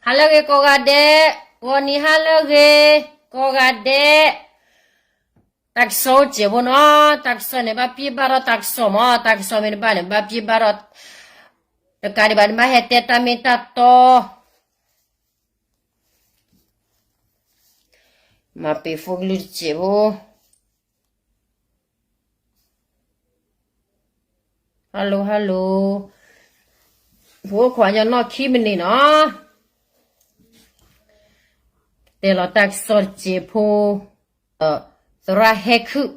ဟါလၢအဂ့ၤကိးဂၤဒဲး, ဂီၤနံၤဟါလၢအဂ့ၤ ကိးဂၤဒဲး, တၢ်ကစီၣ်အိၣ်စဲးဖိနီၤ, တၢ်ကစီၣ်န့ၣ် ဘၣ်ပျံၤဘၣ်ဒီးတၢ်ကစီၣ်မး, တၢ်ကစီၣ်မ့ၢ်တဘၣ်န့ၣ် ဘၣ်ပျံၤဘၣ်ဒီး တကးဒံးဘၣ်န့ၣ် ဘၣ်ဟဲတဲတၢ်မ့ၢ်တၢ်တီ မၤပ့ၤဖိကလုၢ်တစဲးဖိ, hello hello, ဖိခွါညီနီၢ်ခံမံးနံးနီၤ, တဲလီၤတၢ်ကစီၣ်တစဲးဖိ, သရၣ်ဟဲခုၣ်,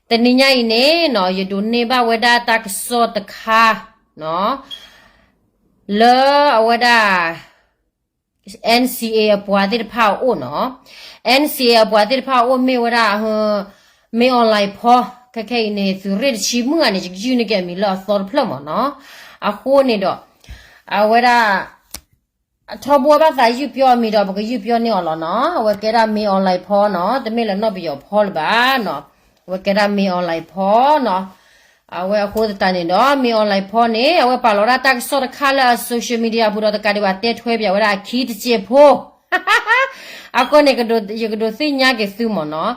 တနံၤညါအံၤန့ၣ်နီၤ ယဒိးန့ၢ်ဘၣ်ဝဲဒၣ်တၢ်ကစီၣ်တခါနီၤ, လၢအဝဲဒၣ် NCA အပှၤသ့ၣ်တဖၣ်အအိၣ်နီၤ, NCA အပှၤသ့ၣ်တဖၣ်အအိၣ်မ့ၢ်ဝဲဒၣ် မ့ၢ် online ဖီ, ခဲခဲအံၤန့ၣ် သုးရ့ၣ်တဆံမုၣ်ဂၤန့ၣ် ယကယုၢ်န့ၢ်က့ၤအမံၤလၢအသီတဖျၢၣ်မးနီၤ, အဃိန့ၣ်ဒီး အဝဲဒၣ် ထီဘိဘၣ်သးယုၢ်ပျီအမံၤဒီး ပကယုၢ်ပျီန့ၢ်အီၤလီၤနီၤ, အဝဲကဲဒၣ် မ့ၢ် online ဖီနီၤ, တမ့ၢ်လၢနီၢ်ပယီၤဖီလၢၤဘၣ်နီၤ, အဝဲကဲဒၣ် မ့ၢ် online ဖီနီၤ, အဝဲအဃိသတးန့ၣ်ဒီး မ့ၢ် online ဖီန့ၣ် အဝဲပာ်လီၤဝဲဒၣ်တၢ်ကစီၣ်တခါလၢအ social media အပူၤဒီး တကးဒံးဘၣ်တဲထွဲပၠးဝဲဒၣ်အခံတစဲးဖိ အဃိန့ၣ် ယကဒိးသ့ၣ်ညါက့ၤသုမးနီၤ,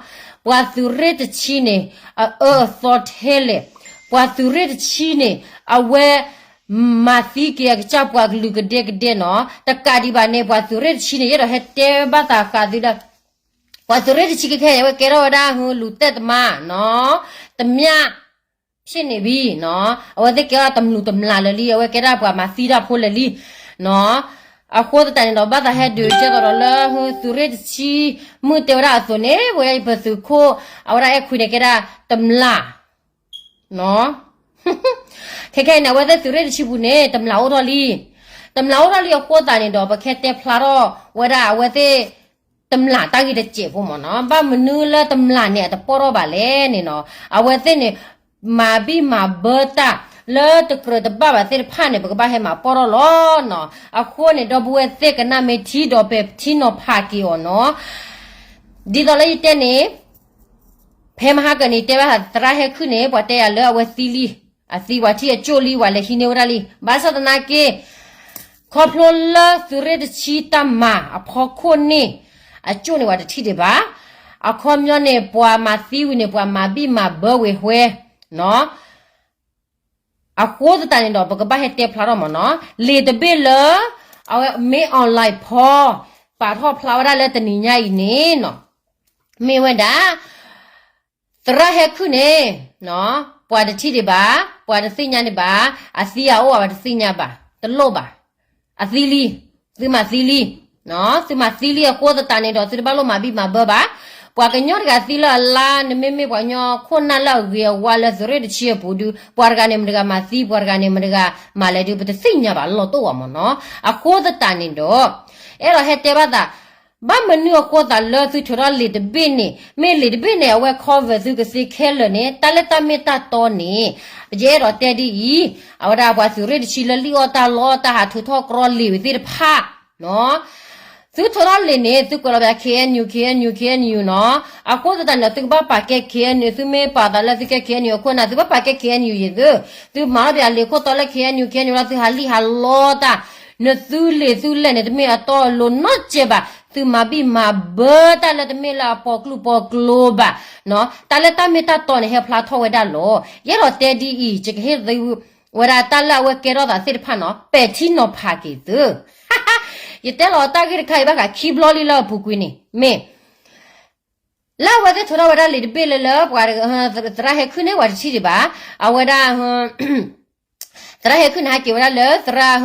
ပှၤသုးရ့ၣ်တဆံန့ၣ် အအၢအသီထဲလဲၣ်, ပှၤသုးရ့ၣ်တဆံန့ၣ် အဝဲ မၤသံက့ၤအကစၢ်ပှၤကလုာ်ကဒဲကဒဲနီၤ, တကးဒံးဘၣ်န့ၣ် ပှၤသုးရ့ၣ်တဆံန့ၣ် ယအဲၣ်ဒိးဟဲတဲဘၣ်သးဃးသုလၢ ပှၤသုးရ့ၣ်တဆံခဲခဲအံၤ အဝဲကဲထီၣ်ဝဲဒၣ် လူၤတဲာ်သမါနီၤ, တမျၢ် ဖြစ်နေပြီနီၤ, အဝဲသ့ၣ်ကဲထီၣ်တမျၢ်တမျၢ်လၢာ်လံ, အဝဲကဲဒၣ်ပှၤမၤသံတၢ်ဖိလၢာ်လံနီၤ, အဃိသတးန့ၣ်ဒီး ဘၣ်သးဟဲဒုးကဲသိးဒီးလၢ သုးရ့ၣ်တဆံ မုၢ်တဲဝဲဒၣ်အသိးန့ၣ် ပဝဲဒၣ်ယပသုးခိၣ် အဝဲဒၣ်အဲၣ်ခွံန့ၣ် ကဲဒၣ်တမျၢ် နီၤ, ခဲခဲအံၤန့ၣ် အဝဲသ့ၣ်သုးရ့ၣ်တဆံပူၤန့ၣ် တမျၢ်အိၣ်ထီၣ်လံ, တမျၢ်အိၣ်ထီၣ်လံအဃိသတးန့ၣ်ဒီး ပကဟဲတဲဖျါထီၣ်ဝဲဒၣ်အဝဲသ့ၣ် တမျၢ်တၢ်ဂ့ၢ်တစဲးဖိမးနီၤ, ဘၣ်မနုၤလၢတမျၢ်န့ၣ် အတပီၢ်ထီၣ်ဘၣ်လဲၣ်န့ၣ်နီၤ, အဝဲသ့ၣ်န့ၣ် မၤဘံၣ်မၤဘၢတၢ် လၢတကြၢးတဘၣ်ဘၣ်သ့ၣ်တဖၣ်န့ၣ် ပကဘၣ်ဟဲမၤပီၢ်ထီၣ်လီၤနီၤ, အဃိန့ၣ် ဒီပုၢ်ဝဲၢ်သ့ၣ်ကနၣ်မ့ၢ်ထံဒီးပဲာ်ထံနီၤဖးက့ၤအီၤနီၤ, ဒ်သိးလၢယတဲန့ၣ် ဖဲမဟါကၢန့ၣ် တဲဘၣ်သရၣ်ဟဲခုၣ်န့ၣ် ပှၤတဲယၤလၢအဝဲသံလံ, အသံပှၤထံၣ်အကၠိၣ်လံ ပှၤလဲၤဟံးန့ၢ်ဝဲဒၣ်လံ, ဘၣ်ဆၣ်သနာ်က့ ခီဖျိလၢသုးရ့ၣ်တဆံတၢ်မၤအဖီခိၣ်န့ၣ် အကၠိၣ်န့ၣ်ပှၤတထံၣ်ဒံးဘၣ်, အခီပညီန့ၣ် ပှၤမၤသံဝံၤန့ၣ် ပှၤမၤဘံၣ်မၤဘၢဝံၤဝဲနီၤ, အဃိသတးန့ၣ်ဒီး ပကဘၣ်ဟဲတဲဖျါထီၣ်မးနီၤ, လံာ်တဘ့ၣ်လၢ အဝဲမ့ၢ် online ဖီ ပာ်ထီၣ်ဖျါဝဲဒၣ်လၢတနံၤညါအံၤန့ၣ်နီၤ, မ့ၢ်ဝဲဒၣ် သရၣ်ဟဲခုၣ်န့ၣ် ပှၤတထံၣ်ဒံးဘၣ်, ပှၤတသ့ၣ်ညါဒံးဘၣ်, အသံအအိၣ်အဝဲတသ့ၣ်ညါဘၣ်, တလိၣ်ဘၣ်, အသံလံ, သုမၤသံလံ, သုမၤသံလံအဃိသတးန့ၣ်ဒီး သုတဘၣ်လိၣ်မၤဘံၣ်မၤဘၢဘၣ်, ပှၤကညီတဂၤသံလၢအလါ နမ့မ့ၢ်ပှၤကညီခိၣ်နၢ်လၢအဂ့ၤအဝါလၢသုးရ့ၣ်တဆံအပူၤဒုး ပှၤတဂၤန့ၣ်မတဂၤမၤသံ ပှၤတဂၤန့ၣ်မတဂၤမၤလဲၣ်ဒုး ပတသ့ၣ်ညါဘၣ် လီၤတိၢ်ဝဲမးနီၤ, အဃိသတးန့ၣ်ဒီး အဲၣ်ဒိးဟဲတဲဘၣ်သး ဘၣ်မနုၤအဃိသးလၢသုထုးထီၣ်လံာ်တဘ့ၣ်န့ၣ် မ့ၢ်လံာ်တဘ့ၣ်န့ၣ် အဝဲ cover သုကသ့ခဲလၢာ်န့ၣ် တၢ်လၢတၢ်မ့ၢ်တၢ်တီန့ၣ် ယအဲၣ်ဒိးတဲဒ်အံၤ, အဝဲဒၣ်ပှၤသုးရ့ၣ်တဆံလၢလံၣ်အီၣ်တၢ်လီအီၣ်တၢ် ဟးထုးထီၣ်ကြီလံာ်ဝံၤသ့ၣ်တဖၣ် သုထုးထီၣ်လံာ်န့ၣ် သုကွဲးလီၤပ K N U K N U K N U နီၤ, အဃိသတးန့ၣ် သုကဘၣ်ပာ်ကဲ K N U, သုမ့ၢ်ပာ်သးလၢသုကဲ K N U အခိၣ်နၢ် သုဘၣ်ပာ်ကဲ K N U ယသု, သုမၤထီၣ်ပလံာ်ခိၣ်တီလၢ K N U K N U လီၤ သုဟးလံၣ်ဟးလီတၢ်, နသုလံာ်သုလဲၢ်န့ၣ် တမ့ၢ်အတီအလိၤနီတစဲးဘၣ်, သုမၤဘံၣ်မၤဘၢတၢ်လၢတမ့ၢ်လၢအပီၤကျူပီၤကျိဘၣ်, တၢ်လၢတၢ်မ့ၢ်တၢ်တီန့ၣ် ဟဲဖျါထီၣ်ဝဲဒၣ်လီၤ, ယအဲၣ်ဒိးတဲဒ်အံၤ, ယကဟ့ၣ်သု ဝဲဒၣ်တၢ်လၢအဝဲကဲထီၣ်သးသ့ၣ်တဖၣ်နီၤ ပဲာ်ထံနီၤဖးက့ၤသု, ယတဲလီၤတၢ်ဂ့ၢ်တခါအံၤဘၣ်ဃးခံဘျီလံလၢအပူၤကွံာ်န့ၣ် မ့ၢ် လၢအဝဲသ့ၣ်ထုးထီၣ်ဝဲဒၣ်လံာ်တဘ့ၣ်လၢလၢ ပှၤ သရၣ်ဟဲခုၣ်န့ၣ် ပှၤတထံၣ်ဒံးဘၣ်, အဝဲဒၣ် သရၣ်ဟဲခုၣ်န့ၣ် ဟဲက့ၤဝဲဒၣ်လၢသရၣ်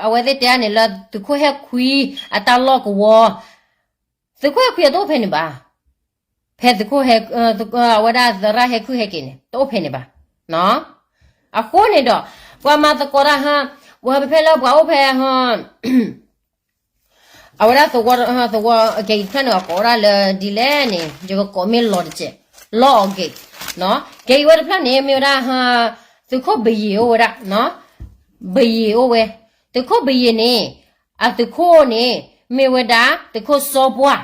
အဝဲသ့ၣ်တဲန့ၣ်လၢသုးခိၣ်ဟဲခွံအတၢ်လီၢ်ကဝီၤ, သုးခိၣ်ဟဲခွံအတအိၣ်ဖဲန့ၣ်ဘၣ်, ဖဲသုးခိၣ်ဟဲ အဝဲဒၣ်သရၣ်ဟဲခုၣ်ဟဲက့ၤန့ၣ် တအိၣ်ဖဲန့ၣ်ဘၣ်, အဃိန့ၣ်ဒီး ပှၤမၤသကိးတၢ်ဟ ဝဲဖဲလၢပှၤအိၣ်ဖဲ အဝဲဒၣ်သဝီ သဝီကဲအံၤတဖျၢၣ်န့ၣ် အကိးဝဲဒၣ်လၢဒ်လဲၣ်န့ၣ် ယကကိးမ့ၢ်လီၤတစဲး လီၢ်အီၤကဲ, ကဲအံၤဝဲတဖျၢၣ်န့ၣ် မ့ၢ်ဝဲဒၣ် သုးခိၣ်ဘယံာ်အိၣ်ဝဲဒၣ်, ဘယံာ်အိၣ်ဝဲ, သုးခိၣ်ဘယံာ်န့ၣ် အသုးခိၣ်န့ၣ် မ့ၢ်ဝဲဒၣ်သုးခိၣ်စီပှၢ်,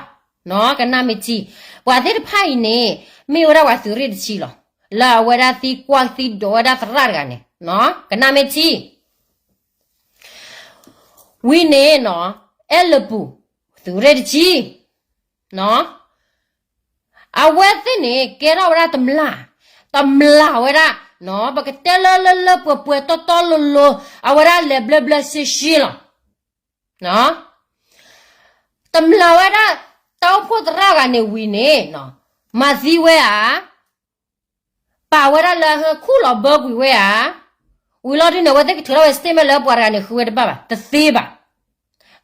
ကနၣ်မ့ၢ်ထံ, ပှၤသ့ၣ်တဖၣ်အံၤန့ၣ် မ့ၢ်ဝဲဒၣ်ပှၤသုးရ့ၣ်တဆံလီၤ, လၢအဝဲဒၣ်သံကွၢ်သံဒိးဝဲဒၣ်သရၣ်တဂၤန့ၣ်, ကနၣ်မ့ၢ်ထံ ဝံၤန့ၣ်နီၤ, အဲလၢပူၤ, သုးရ့ၣ်တဆံ, အဝဲသ့ၣ်န့ၣ် ကဲထီၣ်ဝဲဒၣ်တမျၢ်, တမျၢ်ဝဲဒၣ်, ပကတဲလၢလၢလၢပှဲၤပှဲၤတီတီလိၤလိၤ, အဝဲဒၣ်လဲၤဘျၢဘျၢရှဲရှဲလီၤ. တမျၢ်ဝဲဒၣ် တၢ်အိၣ်ဖှိၣ်သရၣ်ဂၤန့ၣ်ဝံၤန့ၣ်, မၤသံဝဲဧါ, ပာ်ဝဲဒၣ်လၢဟၢခူၣ်လီၤဘၢကွံာ်ဝဲဧါ, ဝံၤလီၤဒုန့ၣ် အဝဲသ့ၣ်ကထုးထီၣ်ဝဲ statement လၢပှၤတဂၤန့ၣ် ဃုဝဲတဘၣ်ဘၣ်, တသ့ဘၣ်.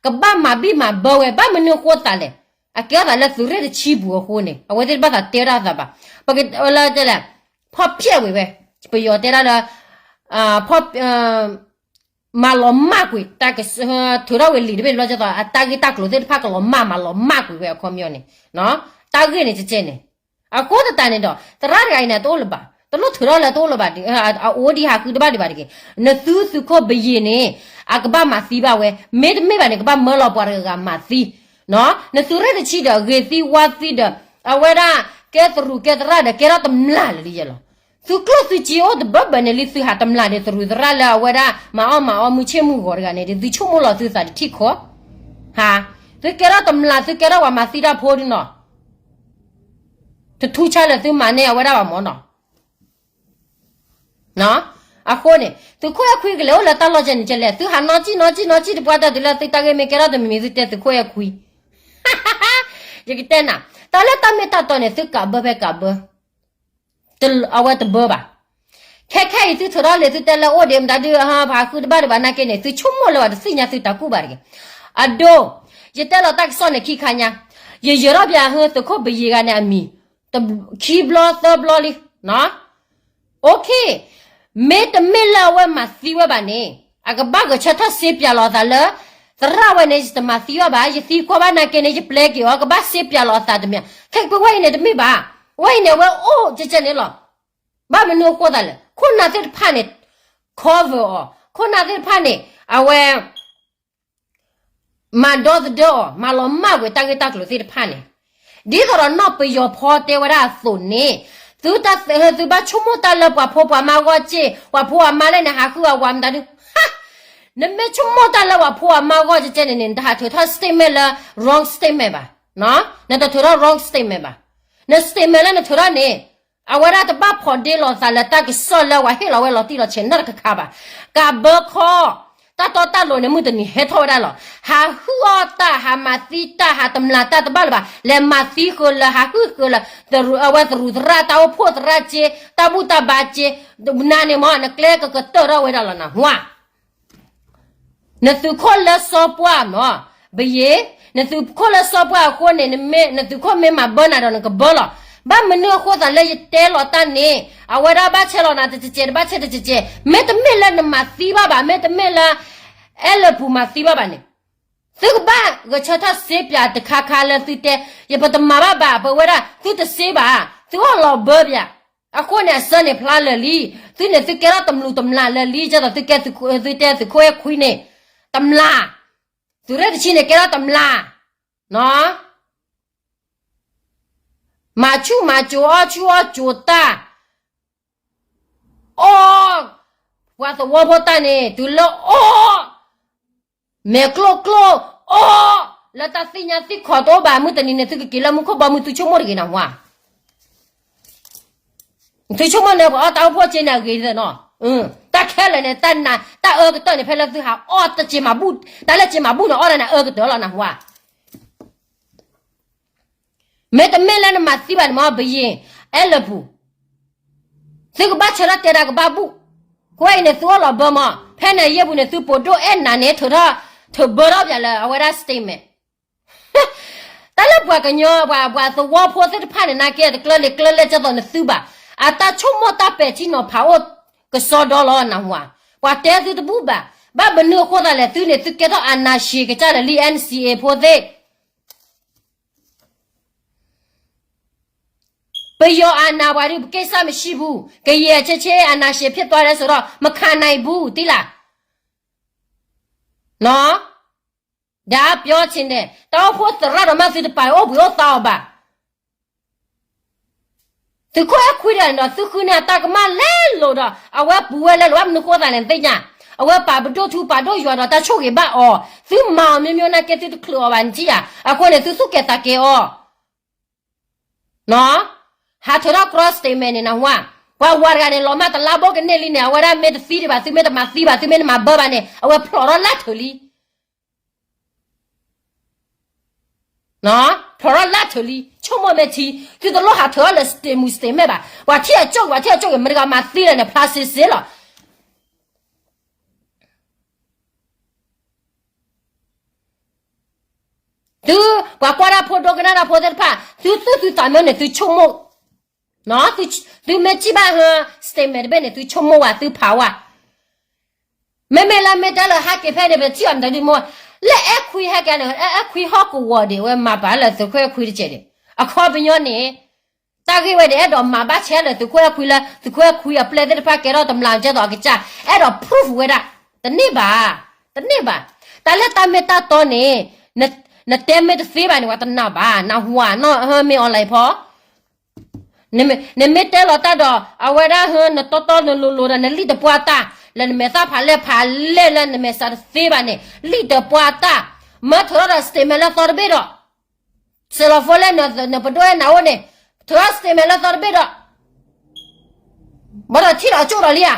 ကဘၣ်မၤဘံၣ်မၤဘၢဝဲ ဘၣ်မနုၤအဃိသးလဲၣ်, အကဲထီၣ်သးလၢသုးရ့ၣ်တဆံပူၤအဃိန့ၣ် အဝဲသ့ၣ်တဘၣ်သးတဲဝဲဒၣ်သးဘၣ်. ပကတဲလၢ, ဖီၣ်ဖျဲးဝံၤဝဲ, ပယီၤတဲဒၣ်လၢ, ဖီၣ် မၤလီၤမၢ်ကွံာ်, ထုးထီၣ်ဝံၤလံာ်တဘ့ၣ်တဘျီ ဒ်သိးအတၢ်ဂ့ၢ်တၢ်ကျိၤသ့ၣ်တဖၣ်ကလီၤမၢ် မၤလီၤမၢ်ကွံာ်ဝဲအခီပညီန့ၣ်, တၢ်ဂ့ၢ်န့ၣ်ကဲန့ၣ်, အဃိသတးန့ၣ်ဒီး သရၣ်တဂၤအံၤန့ၣ် တအိၣ်လၢၤဘၣ်, တလိၣ်ထုးထီၣ်လၢတအိၣ်လၢၤဘၣ်, အအိၣ်ဒံးဟးဃုတဘၣ်ဒံးဘၣ်တဂ့ၤ. နသုသုးခိၣ်ဘယ့ၤန့ၣ် အကဘၣ်မၤသံဘၣ်ဝဲ, မ့တမ့ၢ်ဘၣ်န့ၣ် ကဘၣ်မၢလီၤပှၤတဂၤဂၤမၤသံ နသုးရ့ၣ်တဆံဒီး ဂ့ၤသံဝါသံဒီး, အဝဲဒၣ်ကဲသရူးကဲသရၣ်ဒီး ကဲထီၣ်တမျၢ်လၢာ်လံယဲလီၤ. သုကျိၣ်သုစ့အိၣ်တဘၢဘၢန့ၣ်လံ သုဟးတမျၢ်ဒီး သရူးသရၣ်လၢအဝဲဒၣ် မၤအီၣ်မၤအီမုၢ်ဆ့ၣ်မုၢ်ဂီၤတဂၤန့ၣ်ဒီး သုဆိကမိၣ်လီၤသုသးတထံၣ်ခီ, ဟါ, သုကဲထီၣ်တမျၢ် သုကဲထီၣ်ပှၤမၤသံတၢ်ဖိဒ်နီၤ, တထူဆါလၢသုမၤန့ၢ်အဝဲဒၣ်ဘၣ်မၢ်နီၤ. အဃိန့ၣ် သုးခိၣ်အဲၣ်ခွံကလဲၤအိၣ်လၢတၢ်လီၢ်ကဲန့ၣ်ကလဲၣ်, သုဟးနီၢ်ကံၣ်နီၢ်ကံၣ်နီၢ်ကံၣ်တပှၢ်တၢ်တုၤလၢ သုတၢ်ဂ့ၢ်မ့ၢ်ကဲထီၣ်တမံၤမံၤ သုတဲသုးခိၣ်အဲၣ်ခွံ, ယကတဲနၤ, တၢ်လၢတၢ်မ့ၢ်တၢ်တီန့ၣ် သုကးဘၢဖဲကးဘၢ, အဝဲတဘၢဘၣ်. ခဲခဲအံၤ သုထုးထီၣ်လံာ် သုတဲလၢအိၣ်ဒံးမတၤဒု ဟါ ပှၤဃုတဘၣ်ဒံးဘၣ်နာ်က့န့ၣ် သုဆိကမိၣ်လၢၤဘၣ် တသ့ၣ်ညါသုတၢ်ကူၣ်ဘၣ်တဂ့ၤ. အဒိ, ယတဲလီၤတၢ်ကစီၣ်န့ၣ်ခံခါညါ, ယယၢၤထီၣ်ပှၤဟၢ သုးခိၣ်ဘယ့ၤဂၤန့ၣ်အမံၤ, ခံဘျီသၢဘျီလံ. OK, မ့တမ့ၢ်လၢအဝဲမၤသံဝဲဘၣ်န့ၣ် အကဘၣ်ဂဲၤဆၢထၢၣ်စ့ပၠးလီၤအသးလၢ သရၣ်ဝဲန့ၣ် ယတမၤသံဘၣ်ဘၣ်, ယသံကွၢ်ဘၣ်နာ်က့န့ၣ် ယပျဲက့ၤအီၤ, ကဘၣ်စ့ပၠးလီၤအသးတမံၤ. ခဲကပဝဲအံၤန့ၣ်တမ့ၢ်ဘၣ်, ဝဲအံၤန့ၣ် အဝဲအိၣ်ကဲကဲန့ၣ်လီၤ. ဘၣ်မနုၤအဃိသးလဲၣ်, ခိၣ်နၢ်သ့ၣ်တဖၣ်န့ၣ် cover အီၤ, ခိၣ်နၢ်သ့ၣ်တဖၣ်န့ၣ် အဝဲ မၤဒီသဒၢအီၤ, မၤလီၤမၢ်ကွံာ်တၢ်ဂ့ၢ်တၢ်ကျိၤသ့ၣ်တဖၣ်န့ၣ်, ဒ်သိးဒီးနီၢ်ပယီၤဖီတဲဝဲဒၣ်အသိးန့ၣ်, သုတၢ်, သုဘၣ်ဆိကမိၣ်တၢ်လၢပှၤဖိပှၤမါအဂီၢ်က့, ပှၤဖိပှၤမါလၢန့ၣ် ဟးဃုအဝၤမတၤဒု, နမ့ၢ်ဆိကမိၣ်တၢ်လၢပှၤဖိပှၤမါအဂီၢ်ကဲကဲန့ၣ်န့ၣ် နတဟးထုးထီၣ် statement လၢ wrong statement ဘၣ်, နတထုးထီၣ် wrong statement ဘၣ်. န statement လၢနထုးထီၣ်န့ၣ် အဝဲဒၣ်တဘၣ်ဖီၣ်ဒ့လီၤသးလၢတၢ်ကစီၣ်လၢအဝဲဟ့ၣ်လီၤဝဲလီၤတံၢ်လီၤဆဲးနီတခါခါဘၣ်. ကးဘၢခီ, တၢ်တီတၢ်လိၤန့ၣ် မုၢ်တနံၤဟဲထီၣ်ဝဲဒၣ်လီၤ. ဟးဟုၣ်အီၣ်တၢ်, ဟးမၤသံတၢ်, ဟးတမျၢ်တၢ်တဘၣ်လၢၤဘၣ်. လဲၤမၤသံဃုာ်လၢၤ, ဟးဟုၣ်ဃုာ်လၢၤ, အဝဲသရူးသရၣ်, တၢ်အိၣ်ဖှိၣ်သရၣ်က့, တၢ်ဘူၣ်တၢ်ဘါက့, နၤန့ၣ်မ့ၢ် နကျဲကကတၢၢ်ထီၣ်ဝဲဒၣ်လီၤနဟါ. နသုးခိၣ်လၢစီပှၢ်နီၤ, ဘယ့, နသုးခိၣ်လၢစီပှၢ်အဃိန့ၣ် နသုးခိၣ်မ့ၢ်မၤဘၢနၤဒီးနကဘၢလီၤ. ဘၣ်မနုၤအဃိသးလၢယတဲလီၤတၢ်န့ၣ် အဝဲဒၣ်ဘၣ်ဆဲးလီၤနၤတကဲး တဘၣ်ဆဲးတကဲး, မ့တမ့ၢ်လၢနမၤသံဘၣ်ဘၣ်, မ့တမ့ၢ်လၢ အဲလၢပူၤမၤသံဘၣ်ဘၣ်န့ၣ်, သုကဘၣ်ဂဲၤဆၢထၢၣ်စ့ပၠးတခါခါလၢသုတဲ, ယပတမၤဘၣ်ဘၣ်, ပဝဲဒၣ် သုတစ့ဘၣ်, သုအီၣ်လီၤဘၢပၠး. အဃိန့ၣ် အစၢန့ၣ်ဖျါလၢာ်လံ, သုန့ၣ်သုကဲထီၣ်တမျၢ်တမျၢ်လၢာ်လံ, ကဲသိးသုတဲသုးခိၣ်အဲၣ်ခွံန့ၣ်, တမျၢ်, သုးရ့ၣ်တဆံန့ၣ်ကဲထီၣ်တမျၢ်, မၤဆူၣ်မၤစိၤ အီၣ်ဆူၣ်အီၣ်စိၤတၢ်, အီၣ်, ပှၤသဝီဖိတၢ်န့ၣ် တုၤလၢအီၣ် မဲာ်ကျိၣ်ကျိၣ်, အီၣ်, လၢတၢ်သ့ၣ်ညါသ့ၣ်ခီတအိၣ်ဘၣ်, မုၢ်တနံၤန့ၣ် သုကက့ၤလၢမူခိၣ်ဘီမုၢ် သုဆိကမိၣ်တဂ့ၤနဟါ. သုဆိကမိၣ်န့ၣ် ပှၤအီၣ်တၢ်အိၣ်ဖှိၣ်စ့န့ၣ်အဂ့ၤသနီၤ, တၢ်ခဲလၢာ်န့ၣ် တၢ်အၢကတၢၢ်န့ၣ် ဖဲလၢသုဟးအီၣ်တၢ်စ့မၤဘူၣ်, တၢ်လၢစ့မၤဘူၣ်န့ၣ် အီၣ်ဒၣ်န့ၣ်အၢကတၢၢ်လီၤနဟါ. မ့တမ့ၢ်လၢနမၤသံဘၣ်န့ၣ်မ့ၢ် ဘယ့ၣ်, အဲလၢပူၤ, သုကဘၣ်ဆၢထၢၣ်တဲဒၣ်ကဘၣ်ဘူၣ်, ကွဲအံၤန့ၣ် သုအီၣ်လီၤဘၢမး, ဖဲန့ၣ်ယဲၢ်ပူၤန့ၣ် သုပိာ်ဒိၣ်အဲၣ်နၤန့ၣ် ထုးထီၣ်, ထုးဘၢထီၣ်ပၠးလၢအဝဲဒၣ် statement. တၢ်လၢပှၤကညီ, ပှၤ, ပှၤသဝီဖိသ့ၣ်တဖၣ်န့ၣ် နာ်က့တကျၢလံာ်ကျၢလဲၣ်ကဲသိးနသုဘၣ်, အတၢ်ဆိကမိၣ်တၢ်ပဲာ်ထံနီၤဖးအိၣ်ကစီဒီလီၤနဟါ, ပှၤတဲသုတဘူၣ်ဘၣ်, ဘၣ်မနုၤအဃိသးလဲၣ် သုန့ၣ် သုကဲထီၣ်အာဏာရှင်ကစၢ်လၢာ်လံ NCA ဖိသ့ၣ် ပယီၤအာဏာ ပှၤဒုး ကိစ္စမရှိဘူး, ကယဲၢ်ဆ့ဆ့ အာဏာရှင်ဖြစ်သွားတယ်ဆိုတော့ မခံနိုင်ဘူး, သိလား, နော်, ဒါပြောချင်တယ်, တၢ်အိၣ်ဖှိၣ်သရၣ်ဒီးမ့ၢ်သုတပာ်အိၣ်ဘှံးအိၣ်သါအီၤဘၣ်. သုးခိၣ်အဲၣ်ခွံဒီးန့ၣ်ဒီး သုဃုန့ၢ်အတၢ်ကမၣ်လဲၤလိာ်ဒီး အဝဲပူၤဝဲလဲၤလိာ် ဘၣ်မနုၤဃိသးလဲၣ် နသ့ၣ်ညါ, အဝဲပာ်ပဒိၣ်ထူပာ်ဒိၣ်ယွၤဒီးတၢ်ဆိၣ်ဂ့ၤဘၣ်အီၤ, သုမၤအီၤမ့မ့ၢ်နာ်က့သုတချုးအီၤဘၣ်နထံၣ်ဧါ, အဃိန့ၣ် သုသူၣ်ကဲၤသးကဲၤအီၤ ဟးထၢထီၣ်ကြီ statement န့ၣ် နၢ်ဟူဧါ, ပှၤဝၤတဂၤန့ၣ် လီၤမၢ်တလါဘိကန့ၢ်လံန့ၣ် အဝဲဒၣ်မ့ၢ်တသံဒံးဘၣ် သုမ့ၢ်တမၤသံဘၣ် သုမ့ၢ်တမၤဘၢဘၣ်န့ၣ် အဝဲဖျိးထီၣ်လၢထၢၣ်လံ ဖျိးထီၣ်လၢထၢၣ်လံ ဆိကမိၣ်မ့ၢ်ထံ, သုတလိၣ်ဟးထၢထီၣ်လၢ statement statement ဘၣ်, ပှၤထံၣ်အကၠိၣ် ပှၤထံၣ်အကၠိၣ်ဂ့ၤ မတၤတဂၤမၤသံလဲၣ်န့ၣ် ဖျါစ့စ့လီၤ သု, ပှၤကွၢ်တၢ်ဖိဒိကနၣ်တၢ်ဖိသ့ၣ်တဖၣ် သုသူၣ်သုသးမ့ၢ်အိၣ်န့ၣ် သုဆိကမိၣ်, သုမ့ၢ်ထံၣ်ဘၣ်ဟၢ statement တဘ့ၣ်န့ၣ် သုဆိကမိၣ်ဝဲ သုဖးဝဲ, မ့မ့ၢ်လၢမ့ၢ်တဲလၢဟဲက့ၤဖဲန့ၣ် ပထံၣ်အီၤမတၤဒုမ့ၢ်, လၢအဲၣ်ခွံဟဲက့ၤန့ၣ် အဲၣ်ခွံဟီၣ်ကဝီၤဒံး အဝဲမၤပာ်လၢသုးခိၣ်အဲၣ်ခွံတစဲးဒံး, အခီပညီန့ၣ် တၢ်ဂ့ၢ်ဝဲန့ၣ် အဲၣ်ဒိးမၤဘၣ်ဆဲးလၢသုးခိၣ်အဲၣ်ခွံလၢ သုးခိၣ်အဲၣ်ခွံအပျဲၢ်သ့ၣ်တဖၣ်ကဲထီၣ်တမျးကဲသိးအကစၢ် အဲၣ်ဒိး proof ဝဲဒၣ်, တန့ၢ်ဘၣ်, တန့ၢ်ဘၣ်, တၢ်လၢတၢ်မ့ၢ်တၢ်တီန့ၣ် နတဲမ့ၢ်တသ့ဘၣ်န့ၣ် ပှၤတနာ်ဘၣ် နၢ်ဟူဧါ, မ့ၢ် online ဖီ နမ့ၢ်တဲလီၤတၢ်ဒီး အဝဲဒၣ်ဟၢ နတီတီနလိၤလိၤဒီး နလံၣ်တပှၢ်တၢ် လၢနမဲာ်သၣ်ဖးလဲၢ်ဖးလဲၢ်လၢနမဲာ်ဆှးတသ့ဘၣ်န့ၣ် လံၣ်တပှၢ်တၢ်, မၢထၢထီၣ်ဒီး statement လၢသီတဘ့ၣ်ဒီး စဲးလီၤဖိလၢနပဒိၣ်အဲၣ်နၤအိၣ်န့ၣ် ထၢထီၣ် statement လၢသီတဘ့ၣ်ဒီး ဘၣ်ဒီးထံၣ်ဒီးကၠိၣ်ဒီးလံဧါ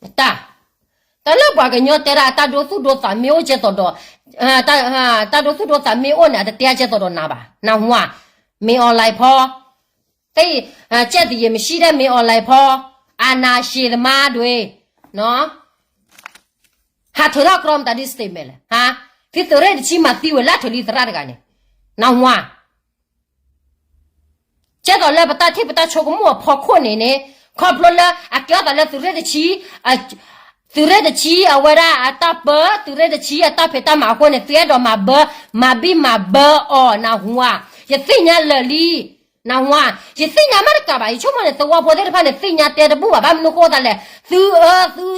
တၢ်, တၢ်လၢပှၤကညီတဲဒၣ် တၢ်ဒိသူၣ်ဒိသးမ့ၢ်အိၣ်ကဲသိးဒီး, တၢ်ဒိသူၣ်ဒိသးမ့ၢ်အိၣ်န့ၣ် အတတဲကဲသိးဒီးနၤဘၣ် နၢ်ဟူဧါ, မ့ၢ် online ဖီ, ကဲအံၤ, ကဲသယံၤမ့ၢ်ဆံးဒဲး မ့ၢ် online ဖီ, အာဏာရှင်သမားတွေ, ဟးထၢထီၣ်ကြီမတၤဒု statement လဲၣ်, သုးရ့ၣ်တဆံမၤသံဝဲလၢထၢၣ်လံသရၣ်တဂၤန့ၣ်, နၢ်ဟူဧါ ကဲသိးလၢပတၢ်ထံၣ်ပတၢ်ဆိကမိၣ်အဖီခိၣ်န့ၣ်န့ၣ်, ခီဖျိလၢအကဲထီၣ်သးလၢသုးရ့ၣ်တဆံ, သုးရ့ၣ်တဆံအဝဲဒၣ်အတၢ်ပၢ, သုးရ့ၣ်တဆံအတၢ်ဖံးတၢ်မၤအဃိန့ၣ် သုအဲၣ်ဒိးမၤဘၢ, မၤဘံၣ်မၤဘၢအီၤ နၢ်ဟူဧါ, ယသ့ၣ်ညါလၢာ်လံ, နၢ်ဟူဧါ, ယသ့ၣ်ညါမးတကးဘၣ် ယဆိကမိၣ်န့ၣ် သဝီဖိသ့ၣ်တဖၣ်န့ၣ် သ့ၣ်ညါတဲတဘူၣ်ဘၣ် ဘၣ်မနုၤဃိသးလဲၣ်, သုအၢ,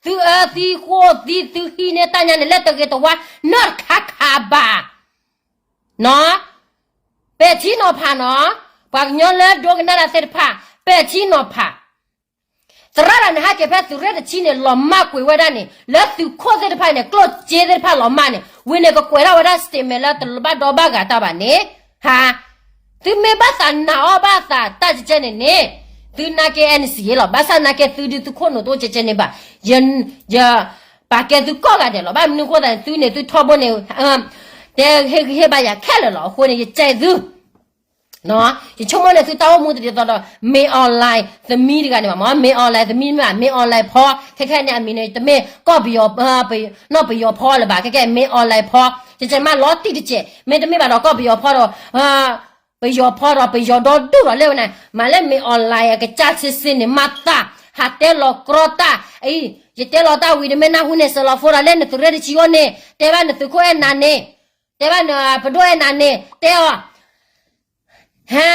သုအၢသံဃိသံ သုဟံးန့ၢ်တၢ်ညါန့ၣ် လၢတဂ့ၤတဝါ နီတခါခါဘၣ် နီၤ, ပဲာ်ထံနီၤဖးနီၤ, ပှၤကညီလၢဒိကနၣ်တၢ်သ့ၣ်တဖၣ် ပဲာ်ထံနီၤဖး, သရၣ်တဂၤန့ၣ်ဟဲက့ၤဖဲသုးရ့ၣ်တဆံန့ၣ် လီၤမၢ်ကွံာ်ဝဲဒၣ်န့ၣ် လၢသုးခိၣ်သ့ၣ်တဖၣ်န့ၣ် ကျိၣ်စ့သ့ၣ်တဖၣ်လီၤမၢ်န့ၣ် ဝံၤန့ၣ်ကကွဲးထီၣ်ဝဲဒၣ် statement လၢတဘၣ်ဒီဘၣ်ဂၤတၢ်ဘၣ်န့ၣ်, ဟါ, သုမ့ၢ်ဘၣ်သးနာ်အီၣ်ဘၣ်သးတၢ်ကဲကဲန့ၣ်န့ၣ်, သုနာ်က့ NCA လီၤ, ဘၣ်ဆၣ်နာ်က့သုဒုးသုခိၣ်နူာ်တအိၣ်ကဲကဲန့ၣ်ဘၣ်, ယ ပာ်ကဲသုကိးဂၤဒဲးလီၤ, ဘၣ်မနုၤဃိသးန့ၣ် သုန့ၣ်သုထီဘိန့ၣ်, တဲဟ့ၣ်ဂံၢ်ဟ့ၣ်ဘါယၤခဲလၢာ်လီၤ, အဃိန့ၣ် ယကဲသု, ယဆိကမိၣ်န့ၣ် သုတၢ်အိၣ်မူတဒ်သိးဒီး မ့ၢ် online သမံးတဂၤန့ၣ်ဘၣ်မ့ၢ်, မ့ၢ် online သမံးမ့ၢ်ဘၣ်, မ့ၢ် online ဖီ, ခဲခဲန့ၣ် အမံၤန့ၣ် တမ့ၢ်ကီၢ်ပယီၤ, နီၢ်ပယီၤဖီလၢၤဘၣ်, ခဲခဲမ့ၢ် online ဖီ, ကဲကဲမးလီၤတံၢ်တစဲး, မ့တမ့ၢ်ဘၣ်ဒီးကီၢ်ပယီၤဖီဒီး ပယီၤဖီဒီး ပယီၤဒီဒူၣ်ဒီးလဲၣ်ဝဲန့ၣ်, မၤလၢမ့ၢ် online အကစၢ်ဆ့ဆ့န့ၣ် မၤသး, ဟးတဲလီၤကြီတၢ်, အံၤ, ယတဲလီၤတၢ်ဝံၤတမ့ၢ်နၢ်ဟူန့ၣ် စဲးလီၤဖိဒီးလၢနသုးရ့ၣ်တဆံအိၣ်န့ၣ်, တဲဘၣ်နသုးခိၣ်အဲၣ်နၤန့ၣ်, တဲဘၣ်နပဒိၣ်အဲၣ်နၤန့ၣ်, တဲအီၤ, ဟါ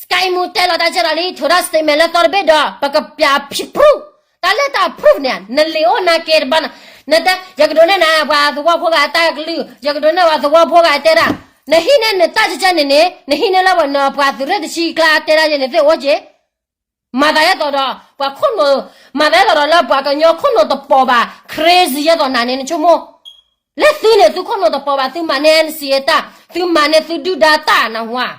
Sky Moo တဲလီၤတၢ်ကဲဒီးလံ ထုးထီၣ် statement လၢသီတဘ့ၣ်ဒီး ပကပျးဖံး proof, တၢ်လၢတၢ် proof န့ၣ် နလံာ်အိၣ်နာ်က့တဘၣ်, နတဲ ယကဒိးန့ၢ်နၤပှၤသဝီဖိဂၤအတၢ်ကလုၢ်, ယကဒိးန့ၢ်ပှၤသဝီဖိဂၤအတဲဒၣ်, နဟံးန့ၢ်နတၢ်ကဲကဲန့ၣ်န့ၣ် နဟံးန့ၢ်လၢပှၤသုးရ့ၣ်တဆံကျါတဲဒၣ်ယဲန့ၣ်သ့ၣ်အိၣ်က့ၤ, မၤသးဒ်သိးဒီး ပှၤခိၣ်နူာ်, မၤသးဒ်သိးဒီးလၢပှၤကညီခိၣ်နူာ်တပိာ်ဘၣ် crazy ဒ်သိးနၤန့ၣ် နဆိကမိၣ်, လၢသုန့ၣ် သုခိၣ်နူာ်တပိာ်ဘၣ် သုမၤန့ၢ် NCA တၢ်, သုမၤန့ၢ်သုဒုၣ်ဒါတၢ် နၢ်ဟူဧါ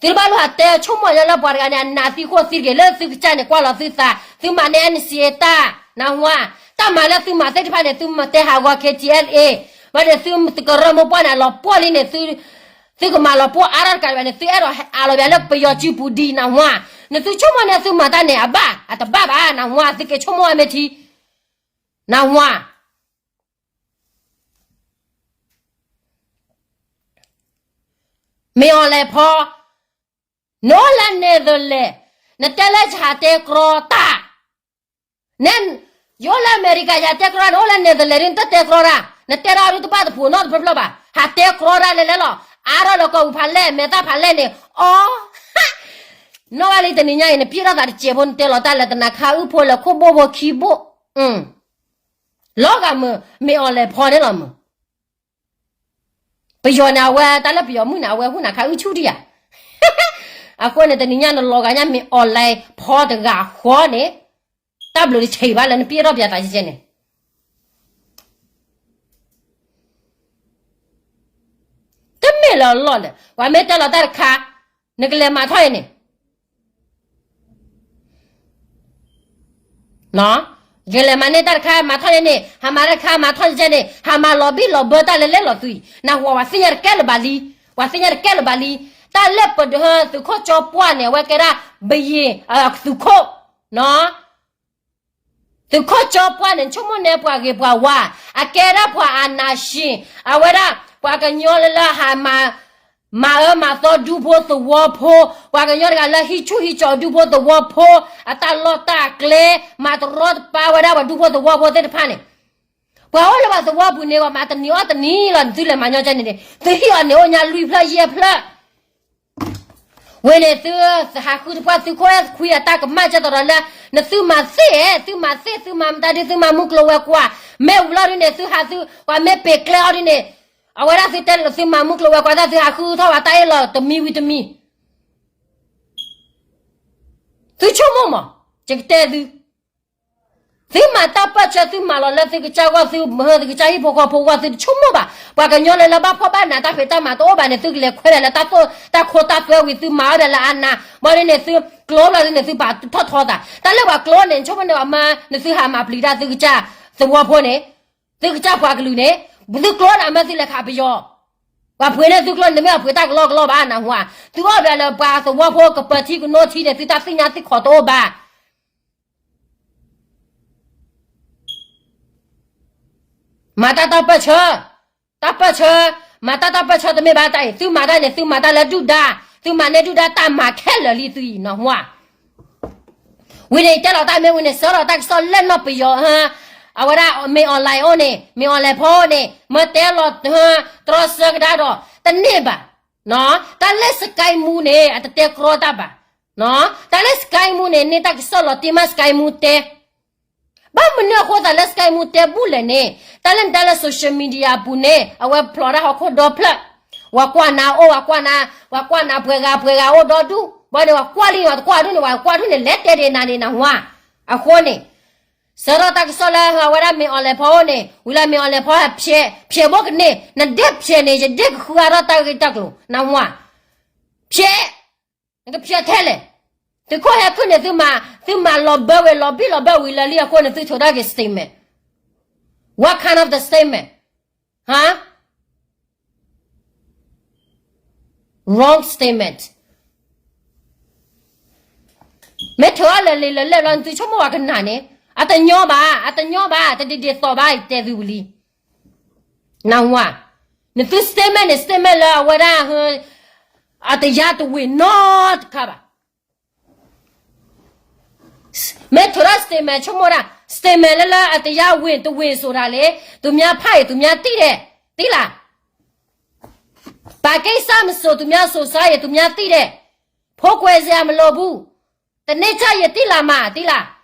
သုတဘၣ်လိၣ်ဟးတဲဆိကမိၣ်ညါလၢပှၤတဂၤန့ၣ် အနးသံဃိသံတဂ့ၤ လၢသုကစၢ်န့ၣ်ကွၢ်လီၤသုသး, သုမၤန့ၢ် NCA တၢ်, နၢ်ဟူဧါ, တၢ်မၤလၢသုမၤသ့ၣ်တဖၣ်န့ၣ် သုမၤတဲဟးဂီၤ K T L A, ဘၣ်ဒီးသုကရၢမိၢ်ပှၢ်န့ၣ် အလီၤပှီၢ်လံန့ၣ်, သုကမၤလီၤပှီၢ်အါထီၣ်တကးဒံးဘၣ်န့ၣ် သုအဲၣ်ဒိးအးလီၤဘၣ်လၢပယီၤစုပူၤဒံး နၢ်ဟူဧါ, နသုဆိကမိၣ်န့ၣ်သုမၤတၢ်န့ၣ် အဘၣ်, အတဘၣ်ဘၣ် နၢ်ဟူဧါ, သုက့ၤဆိကမိၣ်အါမ့ၢ်ထံ, နၢ်ဟူဧါ မ့ၢ်အီၤလဲၤဖီ, နအိၣ်လၢ Netherlands, နတဲလၢယဟးတဲကြီတၢ်, န, ယအိၣ်လၢအမဲရကၤ ယဟးတဲကြီတၢ်, နအိၣ်လၢ Netherlands ဒ်နတတဲကြီတၢ်, နတဲတၢ်အီၤဒ်တဘၣ်တဖှိၣ်နီတဖျၢၣ်ဖျၢၣ်ဘၣ်, ဟးတဲကြီတၢ်လဲၤလဲၤလီၤ, အါထီၣ်လၢကီၢ်ပူၤဖးလဲၢ် မဲာ်သၣ်ဖးလဲၢ်န့ၣ်, အီ, နီၢ်ဂၤလံတနံၤညါအံၤ နပျဲၢ်ထီၣ်သးတစဲးဖိ နတဲလီၤတၢ်လၢတနၤခါအုၣ်ဖိလၢခိၣ်ဘိၣ်ဖိခံဘိၣ်, လီၤဂာ်မုၢ်, မ့ၢ်အီၤလဲၤဖီန့ၣ်လီၤမုၢ် ပယီၤန့ၣ် အဝဲတၢ်လၢပယီၤမုၣ်န့ၣ် အဝဲဟူၣ်နၤခါအုၣ်ဆူၣ်ဒံးဧါ, အဃိန့ၣ် တနံၤညါနလီၤဂာ်ညါ မ့ၢ်အီၤလဲၤဖီတဂၤဃီန့ၣ်, တၢ်ဘျုးတဆံးဘၣ်လၢနပျဲၢ်ထီၣ်ပျဲသးကဲကဲန့ၣ် တမ့ၢ်လၢအလီၢ်လၢၤ ပှၤမ့ၢ်တဲလီၤတၢ်တခါ နကလဲၤမၤထီၣ်အံၤန့ၣ် ကလဲၤမၤန့ၢ်တၢ်တခါ မၤထီၣ်န့ၣ်န့ၣ် ဟးမၤတၢ်တခါ မၤထီၣ်န့ၣ်န့ၣ် ဟးမၤလီၤဘံၣ်လီၤဘၢတၢ်လၢလဲၣ်လီၤသွံၣ် နၢ်ဟူဧါ ပှၤသ့ၣ်ညါတကဲလၢၤဘၣ်လံ ပှၤသ့ၣ်ညါတကဲလၢၤဘၣ်လံ တၢ်လၢပဒုးသုးခိၣ်ကၠီပှၢ်န့ၣ် အဝဲကဲဒၣ် ဘယံၤ သုးခိၣ် သုးခိၣ်ကၠီပှၢ်န့ၣ် ဆိကမိၣ်န့ၢ်ပှၤဂ့ၤပှၤဝါ အကဲဒၣ်ပှၤအာဏာရှင် အဝဲဒၣ် ပှၤကညီလၢလၢဟးမၤ မၤအၢမၤသီဒူဖိသဝီဖိ, ပှၤကညီတဂၤလၢဟံးဆူၣ်ဟံးကၠီဒူဖိသဝီဖိ, အတၢ်လီၢ်တၢ်ကျဲ, မၤတရီတပါဝဲဒၣ်ပှၤဒူဖိသဝီဖိသ့ၣ်တဖၣ်န့ၣ်, ပှၤအိၣ်လၢပှၤသဝီပူၤန့ၣ် ပှၤမၤတနံၤအီၣ်တနံၤလီၤ. နသုလဲၤမၤညီကဲန့ၣ်န့ၣ် သုဟ့ၣ်အီၤန့ၣ်အိၣ်ညါလွံၢ်ဖျၢၣ်ယဲၢ်ဖျၢၣ် ဝံၤန့ၣ်သုဟးဃုတပှၢ် သုခိၣ်အဲၣ်ခွံအတၢ်ကမၣ်ကဲသိးဒီးလၢ နသုမၤသ့ၣ်, သုမၤသ့ၣ် သုမၤမတၤဒု သုမၤမုၢ်ကျိၤဝဲၤကွာ်, မ့ၢ်ဝံၤလီၤဒုန့ၣ် သုဟးသု ပှၤမ့ၢ်ပ့ၤကျဲအီၤဒုန့ၣ်, အဝဲဒၣ်သုတဲလၢသုမၤမုၢ်ကျိၤဝဲၤကွာ် တၢ်သုဟးဃုထီၣ်ဝဲတၢ်အ့ၣ်လိာ်တမံၤဝံၤတမံၤ သုဆိကမိၣ်မး, ယကတဲသု, သုမၤတၢ်ပၢၢ်ဆၢ သုမၤလီၤလၢသုကစၢ်ဂီၢ် သုမၤဟၢသုကစၢ်ဟံၣ်ဖိဃီဖိအဂီၢ် သုတဆိကမိၣ်ဘၣ်. ပှၤကညီလၢလၢဘၣ်ဖှီၣ်ဘၣ်နး တၢ်ဖံးတၢ်မၤတအိၣ်ဘၣ်န့ၣ် သုကလဲၤခွဲးဒၣ်လၢတၢ်သိၣ်တၢ်ခိတၢ်သွဲဝံၤ သုမၤအီၣ်ဒၣ်လၢအနး, ဘၣ်ဒ်န့ၣ် သုကျိလီၤဒ်န့ၣ် သုပာ်ထီၣ်ထီသး တၢ်လၢပှၤကျိန့ၣ် ဆိကမိၣ်န့ၢ်အမါ နသုဟးမၤပျံၤတၢ်သုကစၢ်သဝီဖိန့ၣ်, သုကစၢ်ပှၤကလုာ်န့ၣ်, သုကျိဒၣ်မ့ၢ်သုလဲၤခးပယီၤ, ပှၤပှ့ၤန့ၢ်သုကျိန့ၣ် တမ့ၢ်အပှ့ၤတၢ်ကလီကလီဘၣ် နၢ်ဟူဧါ, သုအီၣ်ဘၣ်လၢပှၤသဝီဖိကပၢၤထံကနိထံန့ၣ် သုတၢ်သ့ၣ်ညါသ့ၣ်ခီတအိၣ်ဘၣ် မၤတၢ်တၢ်ပၢၢ်ဆၢ, တၢ်ပၢၢ်ဆၢ, မၤတၢ်တၢ်ပၢၢ်ဆၢတမ့ၢ်ဘၣ်တၢ်အံၤ သုမၤတၢ်န့ၣ် သုမၤတၢ်လၢဒုၣ်ဒါ, သုမၤန့ၢ်ဒုၣ်ဒါတၢ်မၤခဲလၢာ်လံသုအံၤ နၢ်ဟူဧါ, ဝံၤန့ၣ်တဲလီၤတၢ်မ့ၢ်ဝံၤန့ၣ် စၢလီၤတၢ်ကစီၣ်လၢနီၢ်ပယီၤ, အဝဲဒၣ် မင်းအောင်လှိုင် အိၣ်န့ၣ် မင်းအောင်လှိုင် ဖိအိၣ်န့ၣ် မ့ၢ်တဲလီၤ တြီဆၢကဒါဒီး တန့ၢ်ဘၣ်, တၢ်လၢ Sky Moo န့ၣ် အတတဲကြီတၢ်ဘၣ်, တၢ်လၢ Sky Moo န့ၣ် န့ၢ်တၢ်ကစီၣ်လီၤတံၢ်မး Sky Moo တဲ ဘၣ်မနုၤအဃိသတးလၢ Sky Moo တဲဘူၣ်လဲၣ်န့ၣ်, တၢ်လၢနတဲလၢ social media အပူၤန့ၣ် အဝဲဖျိးတၢ်ဟီၣ်ခိၣ်ဒီဖျၢၣ်, ပှၤကွၢ်နၤအိၣ် ပှၤကွၢ်နၤ, ပှၤကွၢ်နၤပှဲၤဂၤပှဲၤဂၤအိၣ်ဒီဒူၣ်, ဘၣ်န့ၣ် ပှၤကွၢ်လံ ပှၤတကွၢ်ဒူၣ်န့ၣ် ပှၤကွၢ်ဒူၣ်န့ၣ် လဲၤတဲဒၣ်နၤန့ၣ် နၢ်ဟူဧါ, အဃိန့ၣ် စၢထီၣ်တၢ်ကစီၣ်လၢအဝဲဒၣ် မင်းအောင်လှိုင် ဖိအိၣ်န့ၣ် ဝံၤလၢ မင်းအောင်လှိုင် ဖိဟဲဖျဲး, ဖျဲးဘိကန့ၢ်, နဒဲဖျဲးန့ၣ် ယဒဲကဃုအါထီၣ်တၢ်ဂ့ၢ်တၢ်ကျိၤ နၢ်ဟူဧါ, ဖျဲး နကဖျဲးထဲလဲၣ်, သုးခိၣ်ဟဲခုၣ်န့ၣ် သုမၤလီၤဘၢဝဲ လီၤဘံၣ်လီၤဘၢဝံၤလၢာ်လံအဃိန့ၣ် သုဆိၣ်ဒၣ်က့ၤ statement, what kind of the statement, ဟါ, wrong statement, မ့ၢ်ထုးအီၤလၢာ်လံလၢာ်လဲၣ်ဘျီ နသုဆိကမိၣ်ပှၤကနၣ်န့ၣ်, အတညီဘၣ် အတညီဘၣ် တဒ်ဒ်သိးဘၣ် တဲသုဝံၤလံ နၢ်ဟူဧါ, နသု statement န့ၣ် statement လၢအဝဲဒၣ် အတယါတဝ့ၢ်နီတခါဘၣ်, မ့ၢ်ထုးထီၣ် statement ဆိကမိၣ်ဒၣ် statement လၢလၢအတယါဝ့ၢ်တဝ့ၢ်စိၤဒၣ်လဲၣ်, သူများဖတ်ရင် သူများသိတယ်, သိလား, ဘာကိစ္စမဆို သူများစုံစမ်းရင် သူများသိတယ်, ဖုံးကွယ်စရာမလိုဘူး, တနေ့ကျရင် သိလာမှာ သိလား,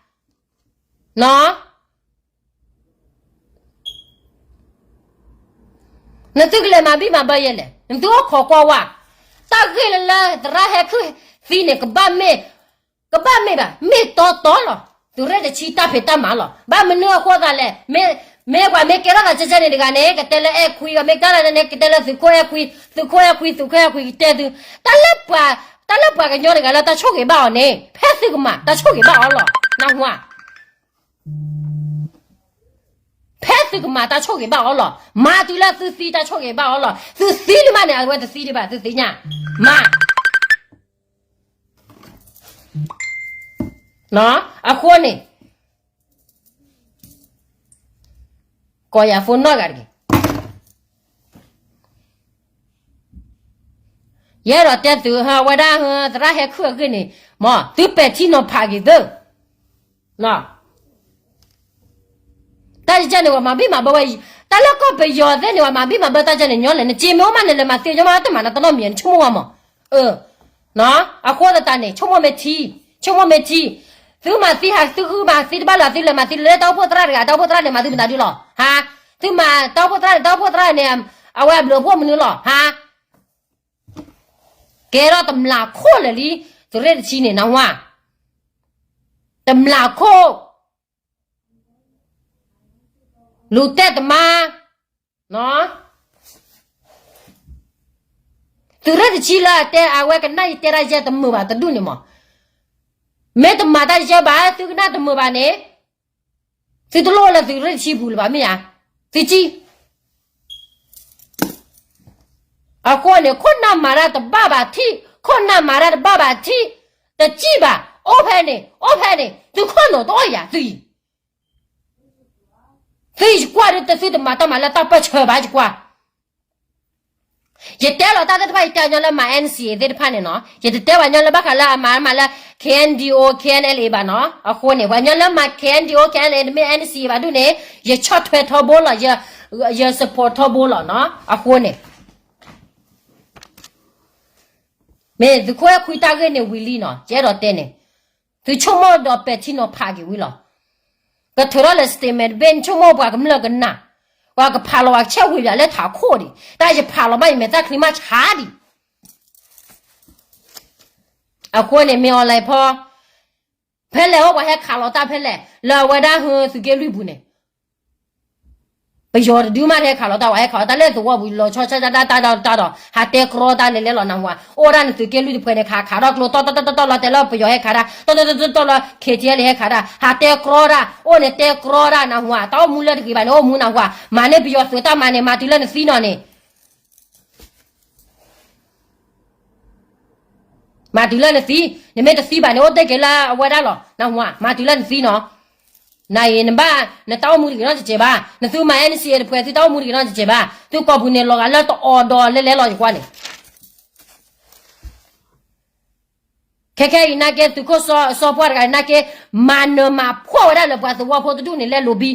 နသုကလဲၤမၤဘံၣ်မၤဘၢယဲလဲၣ်, နသုအိၣ်ခိးကွၢ်ဝါ, တၢ်ဂ့ၢ်လၢလၢ သရၣ်ဟဲခုၣ်သံန့ၣ် ကဘၣ်မ့ၢ်, ကဘၣ်မ့ၢ်ဘၣ် မ့ၢ်တီတီလီၤ, သုးရ့ၣ်တဆံတၢ်ဖံးတၢ်မၤလီၤ, ဘၣ်မနုၤအဃိသးလဲၣ်, မ့ၢ်ပှၤမ့ၢ်ကဲထီၣ်သးကဲကဲန့ၣ်တဂၤန့ၣ် ကတဲလၢအဲၣ်ခွံ, ပှၤမ့ၢ်ကဲထီၣ်သးန့ၣ် ကတဲလၢသုးခိၣ်အဲၣ်ခွံ, သုးခိၣ်အဲၣ်ခွံ သုးခိၣ်အဲၣ်ခွံ ကတဲသု, တၢ်လၢပှၤ, တၢ်လၢပှၤကညီတဂၤလၢတၢ်ဆိၣ်ဂ့ၤဘၣ်အီၤန့ၣ် ဖဲသုကမၤတၢ်ဆိၣ်ဂ့ၤဘၣ်အီၤလီၤ, နၢ်ဟူဧါ ဖဲသုကမၤတၢ်ဆိၣ်ဂ့ၤဘၣ်အီၤလီၤ, မၤတုၤလၢသုသံတၢ်ဆိၣ်ဂ့ၤဘၣ်အီၤလီၤ, သုသံဒံးမးန့ၣ် အဝဲတသံဒံးဘၣ် သုသ့ၣ်ညါ, မၤ, အဃိန့ၣ် ကိးယၤဖိနီၢ်ဂၤတဂ့ၤ, ယအဲၣ်ဒိးတဲသု ဟဝဲဒၣ် သရၣ်ဟဲခုၣ်အဂ့ၢ်န့ၣ် မ်သုပဲာ်ထံနီၤဖးက့ၤသု တၢ်ယကဲန့ၣ် ပှၤမၤဘံၣ်မၤဘၢဝဲ, တၢ်လၢကီၢ်ပယီၤသ့ၣ်န့ၣ် ပှၤမၤဘံၣ်မၤဘၢတၢ်ကဲန့ၣ် ညီလဲၣ်, နစ့မ့ၢ်အိၣ်မးန့ၣ် လဲၤမၤသ့ညီမး တမၤနတနီၣ်မံၤ နဆိကမိၣ်ဝဲမး, အဃိသတးန့ၣ် ဆိကမိၣ်မ့ၢ်ထံ, ဆိကမိၣ်မ့ၢ်ထံ, သုမၤသံဟး သုဃုမၤသံတဘၣ်လၢၤ သုလဲၤမၤသံလၢတၢ်အိၣ်ဖှိၣ်သရၣ်တဂၤ တၢ်အိၣ်ဖှိၣ်သရၣ်န့ၣ် မၤသုမတၤဒုလီၤ, ဟါ, သုမၤတၢ်အိၣ်ဖှိၣ်သရၣ်န့ၣ် တၢ်အိၣ်ဖှိၣ်သရၣ်န့ၣ် အဝဲအဘျုးအဖှိၣ်မနုၤလီၤ, ဟါ, ကဲထီၣ်တမျးခိၣ်လၢာ်လံ, သုးရ့ၣ်တဆံန့ၣ် နၢ်ဟူဧါ, တမျးခိၣ် လူၤတဲတမါ, သုးရ့ၣ်တဆံလၢအတဲအဝဲကနၣ်ယတဲဒၣ်ယဲတမုာ်ဘၣ်တဒူၣ်န့ၣ်မး, မ့ၢ်တမၤတၢ်ယဲဘၣ် သုကနၣ်တမုာ်ဘၣ်န့ၣ်, သုတလိၣ်လၢသုးရ့ၣ်တဆံပူၤလၢၤဘၣ်မ့ၢ်ဧါ, သုကံၣ် အဃိန့ၣ် ခိၣ်နၢ်မၤတၢ်တဘၣ်ဘၣ်ထံၣ်, ခိၣ်နၢ်မၤတၢ်တဘၣ်ဘၣ်ထံၣ်, တစံၣ်ဘၣ်, အိၣ်ဖဲန့ၣ် အိၣ်ဖဲန့ၣ် သုခိၣ်နူာ်တအိၣ်ယၤသုယံၤ, သုယကွၢ်ဒ်တသုတမၤတၢ်မၤလၢတၢ်ပၢၢ်ဆၢဘၣ်ယကွၢ် ယတဲလီၤတၢ်သ့ၣ်တဖၣ် ယတဲညီလၢမၤ N C A သ့ၣ်တဖၣ်န့ၣ်နီၤ, ယတတဲဘၣ်ညီလၢဘၣ်ဃးလၢအမၤမၤလၢ K N D O K N L A ဘၣ်နီၤ, အဃိန့ၣ် ပှၤညီလၢမၤ K N D O K N L A တမ့ၢ် N C A ဘၣ်ဒူၣ်န့ၣ်, ယဆီၣ်ထွဲထီဘိလီၤ, ယ support ထီဘိလီၤနီၤ, အဃိန့ၣ် မ့ၢ်သုးခိၣ်အဲၣ်ခွံတၢ်ဂ့ၢ်န့ၣ်ဝံၤလံနီၤ, ယအဲၣ်ဒိးတဲန့ၣ်, သုဆိကမိၣ်ဒီးပဲာ်ထံနီၤဖးက့ၤဝံၤလီၤ. ကထုးထီၣ်လၢ statement တဘ့ၣ် နဆိကမိၣ်ပှၤကမျၢၢ်ကနၣ်, ပှၤကဖးလီၤပှၤကဆဲးဝံၤဘၣ်လၢထးခိၣ်ဒံး, တၢ်ယဖးလီၤမး ယမဲာ်သၣ်ချံမးဆါဒံး. အဃိန့ၣ် မ့ၢ် online ဖီ ဖဲလဲၣ်အိၣ်ပှၤဟဲခးလီၤတၢ်ဖဲလဲၣ် လၢအဝဲဒၣ်ဟၢသုးက့လွံၢ်ပူၤန့ၣ် ပယီၤတဒုမးတဟဲခးလီၤတၢ် ပှၤဟဲခးလီၤတၢ်လၢသဝီပူၤ လီၤဆီဒၣ်တၢ်တၢ်ဒီးတၢ်ဒီး ဟးတဲကြီတၢ်လဲၤလဲၤလီၤနၢ်ဟူဧါ, အိၣ်ဒၣ်နသုးက့လွံၢ်တဖုန့ၣ် ခးခးထီၣ်ကျိ တီတီတီတီတီတီ လီၤတဲာ်လၢပယီၤဟဲခးတၢ် တီတီတီတီတီလီၤ K T L ဟဲခးတၢ် ဟးတဲကြီတၢ် အိၣ်န့ၣ်တဲကြီတၢ်နၢ်ဟူဧါ, တၢ်အိၣ်မူလၢတဂ့ၤဘၣ်န့ၣ် အိၣ်မူနၢ်ဟူဧါ, မၤန့ၢ်ပယီၤသုးတၢ်မၤန့ၣ် မၤတုၤလၢနသံနီၤန့ၣ် မၤတုၤလၢနသံ, နမ့ၢ်တသံဘၣ်န့ၣ် အိၣ်တ့ၢ်က့ၤလၢအဝဲဒၣ်လီၤ နၢ်ဟူဧါ, မၤတုၤလၢနသံနီၤ, နအံၤနဘၣ် နတၢ်အိၣ်မူတဂ့ၤနီတစဲးဘၣ်, နသုမၤ N C A တဖု သုတၢ်အိၣ်မူတဂ့ၤနီတစဲးဘၣ်, သုကိာ်ပူၤန့ၣ်လီၤဂာ်လၢတအီၣ်ဒီးလဲၤလဲၤလီၤယကွၢ်န့ၣ် ခဲခဲအံၤနာ်က့ သုးခိၣ်စီပှၢ်တဂၤနာ်က့ မၤနၢၤမၤဖှီၣ်ဝဲဒၣ်လၢပှၤသဝီဖိတဒူၣ်န့ၣ် လဲၤလိၤဘံ,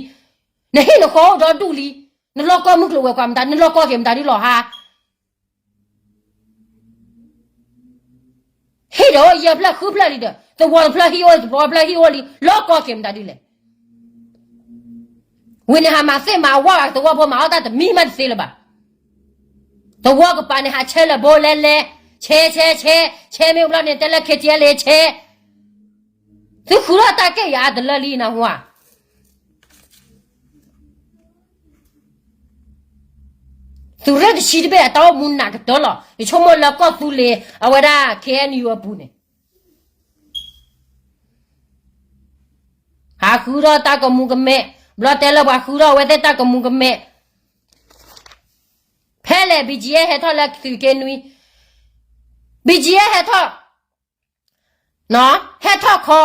နဟံၣ်နဃီအိၣ်ဒီဒူၣ်လံ, နလီၢ်ကီၢ်မုၢ်ကျိၤဝဲၤကွာ်မတၤ နလီၢ်ကီၢ်က့ၤမတၤဒုလီၤဟါ ဟံၣ်ဒီးအိၣ်ယဲၢ်ဖျၢၣ်ဃုဖျၢၣ်လံဒီး သဝီတဖျၢၣ်ဟံၣ်အိၣ် သဝီဖျၢၣ်ဟံၣ်အိၣ်လံ လီၢ်ကီၢ်က့ၤမတၤဒုလဲၣ်, ဝံၤန့ၣ်ဟးမၤသ့ၣ်မၤဝါဂၤသဝီဖိ မၤအီၣ်တၢ်တမံၤမးတသ့လၢၤဘၣ်, သဝီကပၤန့ၣ် ဟးဆဲးလၢဘိလဲလဲ, ဆဲးဆဲးဆဲး ဆဲးမ့ၢ်ဘျီန့ၣ် တဲလၢ K T L A ဆဲး, သုဃုထီၣ်တၢ်ကဲၣ်ယၤအါတလၢလံနၢ်ဟူဧါ သုးရ့ၣ်တဆံတဘ့ၣ်အတၢ်အိၣ်မူနးကတၢၢ်လီၤ, ယဆိကမိၣ်လၢကီၢ်သူလ့ၤ အဝဲဒၣ် K N U အပူၤန့ၣ် ဟးဃုထီၣ်တၢ်ကမူၤကမဲာ်, ဘျီတဲလၢပှၤဃုထီၣ်အဝဲသ့ၣ်တၢ်ကမူၤကမဲာ်, ဖဲလဲၣ် B G F ဟဲထီၣ်လၢသုးက့နွံ, B G F ဟဲထီၣ်, ဟဲထီၣ်ခီ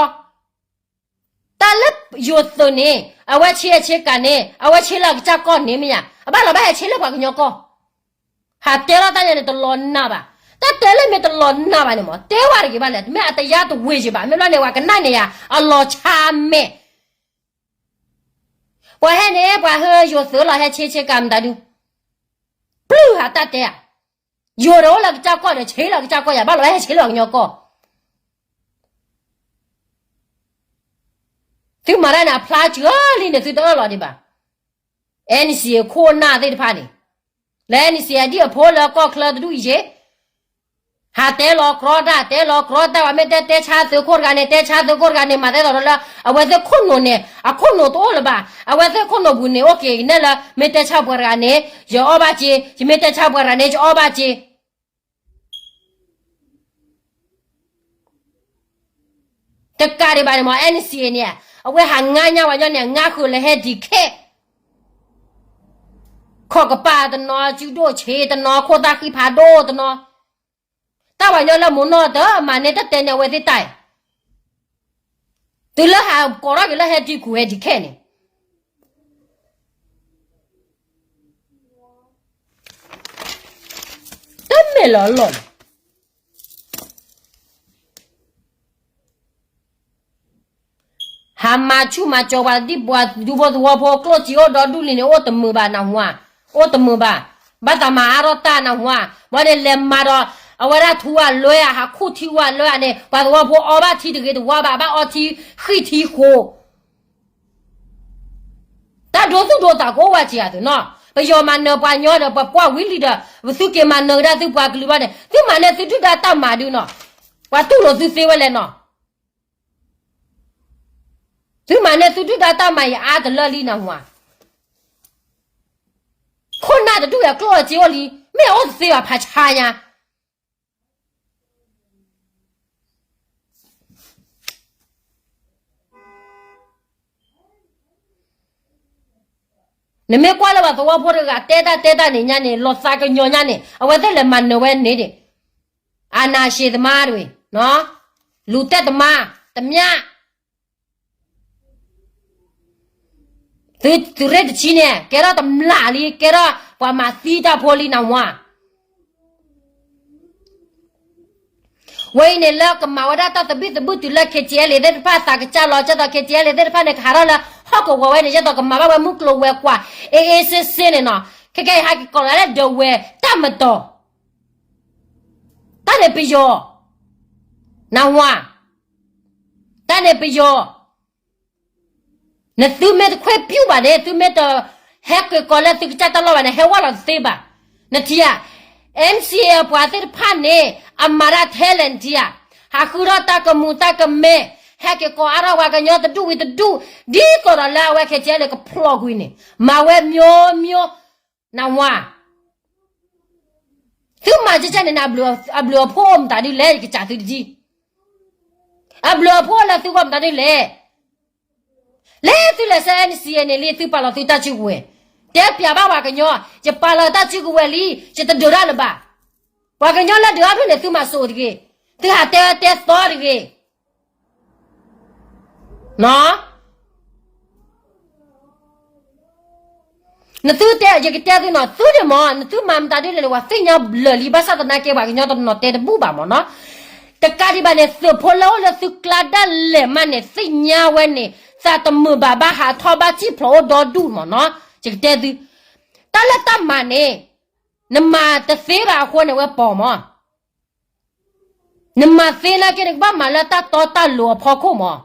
တၢ်လၢယိၤသုးန့ၣ် အဝဲဆ့အဆ့ကၤန့ၣ် အဝဲဆ့လၢအကစၢ်ကီၢ်န့ၣ်မ့ၢ်ဧါ, အဘၣ်လီၤဘၣ်ဟဲဆ့လၢပှၤကညီကီၢ်, ဟးတဲလီၤတၢ်ညါန့ၣ် တလီၤနးဘၣ်, တၢ်တဲလၢမ့ၢ်တလီၤနးဘၣ်န့ၣ်မး တဲဝဲတဂ့ၤဘၣ်လဲၣ်, တမ့ၢ်အတယါတဝ့ၤယံၤဘၣ်, မ့ၢ်ဘျီန့ၣ် ပှၤကနၣ်န့ၢ်ယၤ အလီၤဆါမဲာ်, ပှၤဟဲန့ၣ် ပှၤဟၢယိၤသုးလီၤ ဟဲဆ့ဆ့ကၤမတၤဒု, ပျုၢ်ဟးတၢ်တဲဧါ, ယိၤဒီးအိၣ်လၢကစၢ်ကီၢ်ဒီး ဆ့လၢကစၢ်ကီၢ်ယၤ ဘၣ်လီၤဘၣ်ဟဲဆ့လၢပှၤကညီကီၢ် သုမၤတၢ်န့ၣ် အဖျါစှၤလံန့ၣ် သုတအၢၣ်လီၤဒံးဘၣ်, NCA ခိၣ်နၢ်သ့ၣ်တဖၣ်န့ၣ်, လၢ NCA ဒ်အဖိလၢကီၢ်ချၢတဒူၣ်အံၤယ့ၣ်, ဟးတဲလီၤကြီတၢ် တဲလီၤကြီတၢ် ပှၤမ့ၢ်တဲတဲဆါသုးခိၣ်တဂၤန့ၣ် တဲဆါသုးခိၣ်တဂၤန့ၣ် မၤသဲသိးဒီးလၢ အဝဲသ့ၣ်ခိၣ်နူာ်န့ၣ် အခိၣ်နူာ်တအိၣ်လၢၤဘၣ်, အဝဲသ့ၣ်ခိၣ်နူာ်ပူၤန့ၣ် အိၣ်က့ၤနဲၣ်လၢ မ့ၢ်တဲဆါပှၤတဂၤန့ၣ် ယအီၣ်ဘၣ်စ့, ယမ့ၢ်တဲဆါပှၤတဂၤန့ၣ် ယအီၣ်ဘၣ်စ့ တကးဒံးဘၣ်န့ၣ်မး NCA န့ၣ် အဝဲဟးငါညါဝဲညီန့ၣ် အငါဃုာ်လၢဟဲဒံးခဲ, ခီၣ်ကပၤတနီၤ စုဒိၣ်ဆ့တနီၤ ခိၣ်သၣ်ဃံဖးဒိၣ်တနီၤ, တၢ်ဝဲညီလၢမိၢ်နီၢ်တမၤန့ၢ်တၢ်တဲန့ၣ် အဝဲသ့ၣ်တၢ်, တုၤလၢဟးကိးထီၣ်က့ၤလၢဟဲဒံးခူၣ်ဟဲဒံးခဲန့ၣ် တမ့ၢ်လၢအလီၢ်လီၤ. ဟးမၤဆူၣ်မၤကၠီၤပှၤဒ်ပှၤဒူဖိသဝီဖိ ကျိၣ်စ့အိၣ်ဒီဒူၣ်လံန့ၣ် အိၣ်တမုာ်ဘၣ်နၢ်ဟူဧါ, အိၣ်တမုာ်ဘၣ်, ဘၣ်သးမၤအါထီၣ်တၢ်နၢ်ဟူဧါ, ဘၣ်န့ၣ်လဲၤမၤဒီး အဝဲဒၣ်ထူဝဲလွဲဧါ ဟးခူၣ်ထံဝဲလွဲဧါန့ၣ် ပှၤသဝီဖိအီဘၣ်ထံတဂ့ၤတဝါဘၣ် ဘၣ်အီထံဃံထံဃိ တၢ်ဒိသူၣ်ဒိသးကအိၣ်ဝဲစ့ၢ်အသိးနီၤ, ပယီၤမၤနၢၤပှၤညီဒီး ပှၤကွၢ်ဝံၤလံဒီး ပသုက့ၤမၤနၢၤကဒါသုပှၤကလုာ်ဘၣ်န့ၣ် သုမၤန့ၢ်သုဒုၣ်ဒါတၢ်မၤဒုနီၤ, ပှၤတူၢ်လိာ်သုသ့ဝဲလဲၣ်နီၤ, သုမၤန့ၢ်သုဒုၣ်ဒါတၢ်မၤအံၤအါတလၢလံနၢ်ဟူဧါ ခိၣ်နၢ်တဒူၣ်အကျိၣ်အစ့အိၣ်လံ, မ့ၢ်အိၣ်တသ့ဘၣ်ဖးဆါညါ. နမ့ၢ်ကွၢ်လၢပှၤသဝီဖိတဂၤ တဲတၢ်တဲတၢ်န့ၣ်ညါန့ၣ် လီၤသးကညီၤညါန့ၣ် အဝဲသ့ၣ်လဲၤမၤနၢၤဝဲန့ၣ်ဒၣ်, အာဏာရှင်သမားတွေ, လူသတ်သမား, တမၠၣ် သုသုးရ့ၣ်တဆံန့ၣ် ကဲထီၣ်တမျၢ်လံ, ကဲထီၣ်ပှၤမၤသံတၢ်ဖိလံနဝၤ. ဝဲအံၤန့ၣ်လၢကမၤဝဲဒၣ်တၢ်သဘံၣ်သဘုၣ်တုၤလၢ K T L A သ့ၣ်တဖၣ်သးကစၢ်လီၤ, ကဲသိး K T L A သ့ၣ်တဖၣ်န့ၣ် ကဟးထီၣ်လၢဟီၣ်ကဝီၤဝဲန့ၣ် ကဲသိးကမၤဘၣ်ဝဲမုၢ်ကျိၤဝဲၤကွာ် အ့ၣ်အ့ၣ်စ့စ့န့ၣ်နီၤ. ခဲကဲအံၤဟဲက့ၤကိးလီၤလၢဒဝဲၤတၢ်မတီၤ တၢ်န့ၣ်ပယီၤ, နဝၤ, တၢ်န့ၣ်ပယီၤ. နသုမ့ၢ်တခွဲးပျူၢ်ဘၣ်န့ၣ် သုမ့ၢ်တဟဲက့ၤကိးလၢသုကစၢ်တၢ်လီၢ်ဘၣ်န့ၣ် ဟဲဝဲလီၤတသ့ဘၣ်. နထံၣ်ဧါ, M C A အပှၤသ့ၣ်တဖၣ်န့ၣ် အမၤတၢ်ထဲလဲၣ်နထံၣ်ဧါ, ဟးဃုထီၣ်တၢ်ကမူၤတၢ်ကမဲာ်, ဟဲက့ၤကိးအါထီၣ်ပှၤကညီတဒူၣ်ဝံၤတဒူၣ်, ဒ်သိးဒီးလၢအဝဲခဲကဲလၢကဖျိးကွံာ်န့ၣ် မၤဝဲမျိုးမျိုး, နဝၤ. သုမၤကဲကဲန့ၣ် အဘျုးအဖှိၣ်အိၣ်မတၤဒ်လဲၣ် ယကစၢ်သုတဒ်, အဘျုးအဖှိၣ်လၢသုဂီၢ်မတၤဒ်လဲၣ်. လၢသုလဲၤဆှၢ N C A န့ၣ်လံ သုပာ်လီၤသုတၢ်စုကဝဲၤ, တဲပျးဘၣ်ပှၤကညီ, ယပာ်လီၤတၢ်စုကဝဲၤလံ, ယတဒုးတၢ်လၢၤဘၣ်. ပှၤကညီလၢဒုးအါဖျၢၣ်န့ၣ် သုမၤစိးတဂ့ၤ, သုဟးတဲတဲသီတဂ့ၤ. နသုတဲ ယကတဲသုနီၤ, သုန့ၣ်မ့ၢ် နသုမၤမတၤဒ်လဲၣ်န့ၣ် ပှၤသ့ၣ်ညါလၢာ်လံ, ဘၣ်ဆၣ်သနာ်က့ ပှၤကညီတနီၤတဲတဘူၣ်ဘၣ်မ့ၢ်နီၤ. တကးဒံးဘၣ်န့ၣ် သုးဖိလၢအိၣ်လၢသုကျါဒၣ်လဲာ်မးန့ၣ် သ့ၣ်ညါဝဲန့ၣ် သးတမုာ်ဘၣ် ဘၣ်ဟးထီၣ်ဘၣ်စံၣ်ဖျိးအိၣ်ဒီဒူၣ်မ့ၢ်နီၤ. ယကတဲသု, တၢ်လၢတၢ်မၤန့ၣ် နမၤတသ့ဘၣ်အဃိန့ၣ် ဝဲပိာ်မး နမၤသ့နာ်က့န့ၣ် ကဘၣ်မၤလၢတၢ်တီတၢ်လိၤအဖီခိၣ်မး.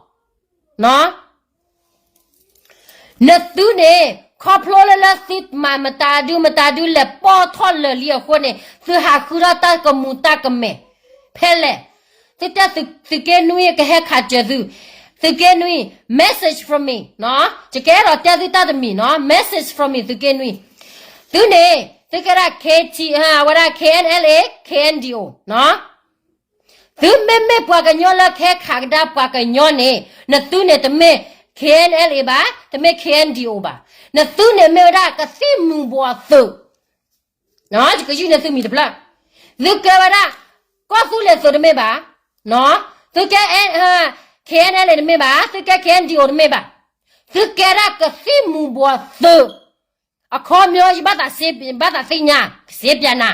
နသုန့ၣ် ခီဖျိလၢလၢသုမၤမတၤဒုမတၤဒုလဲၤပိာ်ထီၣ်လၢာ်လံအဃိန့ၣ် သုဟးဃုထီၣ်တၢ်ကမူၤတၢ်ကမဲာ် ဖဲလဲၣ်. သုတဲသုးက့နွံကဟဲခးစၢၤသု, သုးက့နွံ message from me ယကအဲၣ်ဒိးတဲသုတၢ်တမံၤနီၤ, message from me သုးက့နွံ. သုန့ၣ် သုကဲဒၣ် K T, ဝဲဒၣ် K N L A, K N D O သုမ့မ့ၢ်ပှၤကညီလၢကဟဲခးကဒါပှၤကညီန့ၣ် နသုန့ၣ်တမ့ၢ် K N L A ဘၣ်, တမ့ၢ် K N D O ဘၣ်. နသုန့ၣ်မ့ၢ်ဝဲဒၣ်ကသံၣ်မူၤဘှီးသုး, ယကယုၢ်န့ၢ်သုမံၤတဖျၢၣ်, သုကဲဝဲဒၣ် ကီၢ်သူလ့ၤသုးတမ့ၢ်ဘၣ်, သုကဲ K N L A တမ့ၢ်ဘၣ်, သုကဲ K N D O တမ့ၢ်ဘၣ်, သုကဲဒၣ်ကသံၣ်မူၤဘှီးသုး, အခီပညီ ယဘၣ်သးသ့ၣ်ညါ ကစ့ပျးနၤ,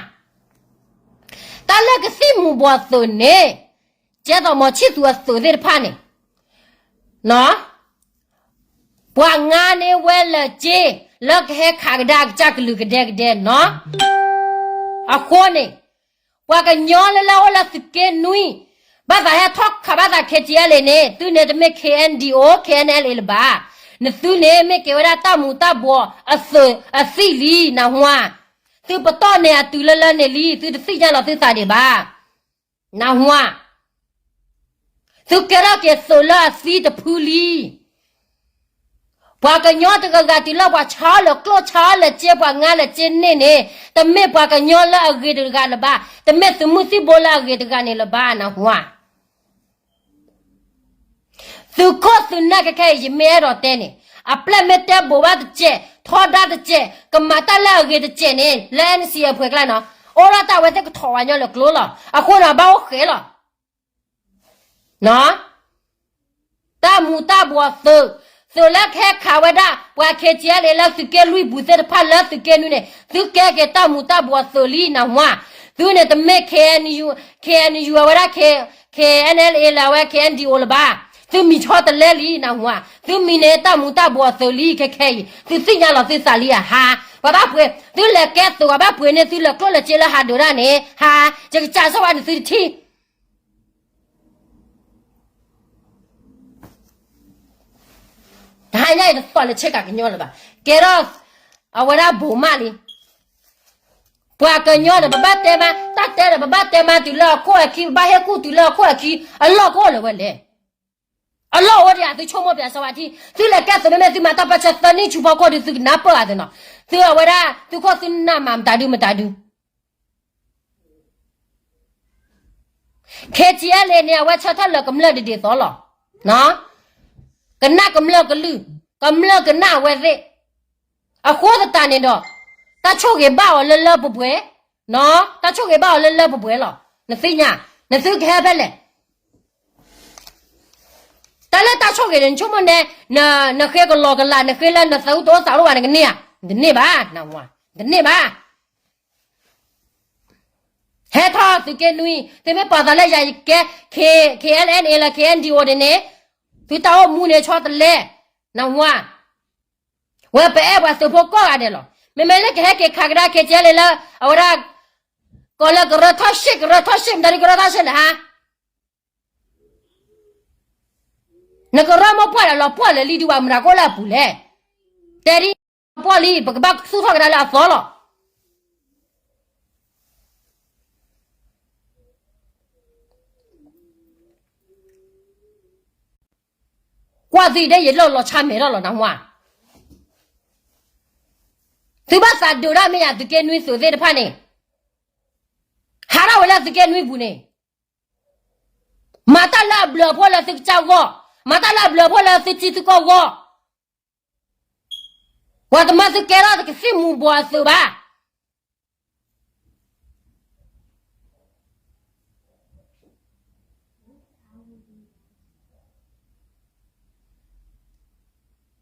တၢ်လၢကသံၣ်မူၤဘှီးသုးန့ၣ် ကဲသိးမီၤဆံၣ်သူၤအသုးသ့ၣ်တဖၣ်န့ၣ် ပှၤငါန့ၢ်ဝဲလၢက့ လၢကဟဲခးကဒါကစၢ်ကလုာ်ကဒဲကဒဲနီၤ. အဃိန့ၣ် ပှၤကညီလၢလၢအိၣ်လၢသုးက့နွံ ဘၣ်သးဟဲထီၣ်ခးဘၣ်သး K T L A န့ၣ် သုန့ၣ်တမ့ၢ် K N D O, K N L A လၢၤဘၣ်. နသုန့ၣ်မ့ၢ်ကဲဝဲဒၣ်တၢ်မူၤတၢ်ဘှီးအသုးအသံၣ်လံ နၢ်ဟူဧါ. သုပတီၢ်န့ၢ်အတုၤလၢလၢန့ၣ်လံ သုတသ့ၣ်ညါလီၤသုသးဒံးဘၣ်. နၢ်ဟူဧါ. သုကဲထီၣ်က့ၤသုးလၢအသံတဖုလံ. ပှၤကညီတဂၤဂၤတုၤလၢပှၤဆါအီၣ်လၢာ်ကျိၣ်ဆါအီၣ်လၢာ်စ့ ပှၤငါလၢာ်စ့န့ၣ်န့ၣ် တမ့ၢ်ပှၤကညီလၢအဂ့ၤတဂၤလၢၤဘၣ်, တမ့ၢ်သုးမုၢ်သံၣ်ဘိလၢအဂ့ၤတဂၤန့ၣ်လၢၤဘၣ် နၢ်ဟူဧါ. သုးခိၣ်သုးနၢ်ခဲခဲအံၤ ယမ့ၢ်အဲၣ်ဒိးတဲန့ၣ် အပျဲၢ်မ့ၢ်တဲဘိးဘၣ်တစဲး ထီဒါတစဲး ကမၤတၢ်လၢအဂ့ၤတစဲးန့ၣ် လၢ N C A အပှဲၤကျါနီၤ အိၣ်ဒၣ်တၢ်ဝဲသ့ၣ်ကထီၣ်ဝဲညီလၢာ်ကျိလီၤ. အဃိန့ၣ် အဘၣ်အိၣ်ဃဲးလီၤ. တၢ်မူၤတၢ်ဘှီးသုး, သုးလၢကဟဲခးဝဲဒၣ် ပှၤ K T L A လၢသုးက့လွံၢ်ပူၤသ့ၣ်တဖၣ်လၢသုးက့နွံန့ၣ် သုကဲက့ၤတၢ်မူၤတၢ်ဘှီးသုးလံ နၢ်ဟူဧါ. သုန့ၣ်တမ့ၢ် K N U, K N U အဝဲဒၣ် K, K N L A လၢအဝဲ K N D O လၢၤဘၣ်. သုမံၤထီတလဲလံ နၢ်ဟူဧါ. သုမံၤန့ၣ်တၢ်မူၤတၢ်ဘှီးသုးလံ ခဲခဲအံၤ သုသ့ၣ်ညါလီၤသုသးလံဧါဟါ. ပှၤဘၣ်ပှ့ၤ သုလဲၤကဲသုး ပှၤဘၣ်ပှ့ၤန့ၢ်သုလၢာ်ကျိၣ်လၢာ်စ့လၢဟးဒုးတၢ်န့ၣ်ဟါ. ယကစၢ်ဆိၣ်ဝဲန့ၣ်သုတထံၣ် တဟါညါအံၤတသီၣ်လၢဆ့ကၤကညီလၢၤဘၣ်. ကဲထီၣ် အဝဲဒၣ်ဘိးမးလံ. ပှၤကညီဒီးပဘၣ်တဲမး, တၢ်တဲဒီးပဘၣ်တဲမး တုၤလၢအခိၣ်အခံ, ပဘၣ်ဟ့ၣ်ကူၣ်တုၤလၢအခိၣ်အခံ, အလီၢ်ကအိၣ်လၢၤဝဲလဲၣ်. အလီၢ်အိၣ်ဒံးဧါ သုဆိကမိၣ်ပၠးစီၤဝါထံ, သုလဲၤကဲသုးမ့မ့ၢ်သုမၤတၢ်ပၢၢ်ဆၢသၢနံၣ်ဆူဖီခိၣ်ဒီး သုကနၢ်ပၢၢ်ဧါသ့နီၤ, သုအဝဲဒၣ် သုခိၣ်သုနၢ်မၤမတၤဒုမတၤဒု ခ့ထံအဲလ့န့ၣ် အဝဲဆၢထၢၣ်လၢကမျၢၢ်ဒ်ဒ်သိးလီၤ. ကနၣ်ကမျၢၢ်ကလုၢ်, ကမျၢၢ်ကနၣ်အဝဲသ့ၣ်. အဃိသတးန့ၣ်ဒီး တၢ်ဆိၣ်ဂ့ၤဘၣ်အီၤလၢလၢပှဲၤပှဲၤ, တၢ်ဆိၣ်ဂ့ၤဘၣ်အီၤလၢလၢပှဲၤပှဲၤလီၤ. နသ့ၣ်ညါ, နသုကဟဲဖဲလဲၣ်. တၢ်လၢတၢ်ဆိၣ်ဂ့ၤန့ၣ် နဆိကမိၣ်န့ၣ် နဃ့ကလီကလး နဃ့လၢနသးအူတအိၣ်သးအိၣ်ဘၣ် နကန့ၢ်ဧါ, နတန့ၢ်ဘၣ်, နဝၤ, နတန့ၢ်ဘၣ်. ဟဲထီၣ်သုးက့နွံ, သုမ့ၢ်ပာ်သးလၢယၤယကဲ K-, KNLA လၢ K N D O န့ၣ်န့ၣ်, သုတၢ်အိၣ်မူန့ၣ်ဆီတလဲ, နဝၤ, ဝဲပအဲၣ်ပှၤသုးဖိကိးဂၤဒဲးလီၤ. မ့မ့ၢ်လၢကဟဲက့ၤခးကဒါ ခ့ထံအဲလ့လၢ အဝဲဒၣ် ကိးလၢကရၢထီၣ်ရှ့ၣ် ကရၢထီၣ်ရှ့ၣ် မတၤဒုကရၢထီၣ်ရှ့ၣ်လဲၣ်ဟါ နကရၢမိၢ်ပှၢ်ဒီးလီၤပှီၢ်လၢာ်လံဒုးဘၣ်မတၤကိးလၢအပူၤလဲၣ်. တဲဒ်လီၤပှီၢ်လံ ပကဘၣ်သူၣ်ထီၣ်ကဒါလၢအသီလီၤ. ကွၢ်သုဒ်ယလီၢ်လီၤဆါမဲာ်ထီၣ်လီၤနဟါ, သုဘၣ်သးဒုးဒၣ်မ့ၢ်ယၤသုးက့နွံသုးသ့ၣ်တဖၣ်န့ၣ်, ဟးထီၣ်ဝဲလၢသုးက့နွံပူၤန့ၣ်, မၤတၢ်လၢအဘျုးအဖှိၣ်လၢသုကစၢ်ဂီၢ်, မၤတၢ်လၢအဘျုးအဖှိၣ်လၢသုထံသုကီၢ်ဂီၢ်, ပှၤတမၤသုကဲထီၣ်ကသံၣ်မူၤဘှီးအသုးဘၣ်.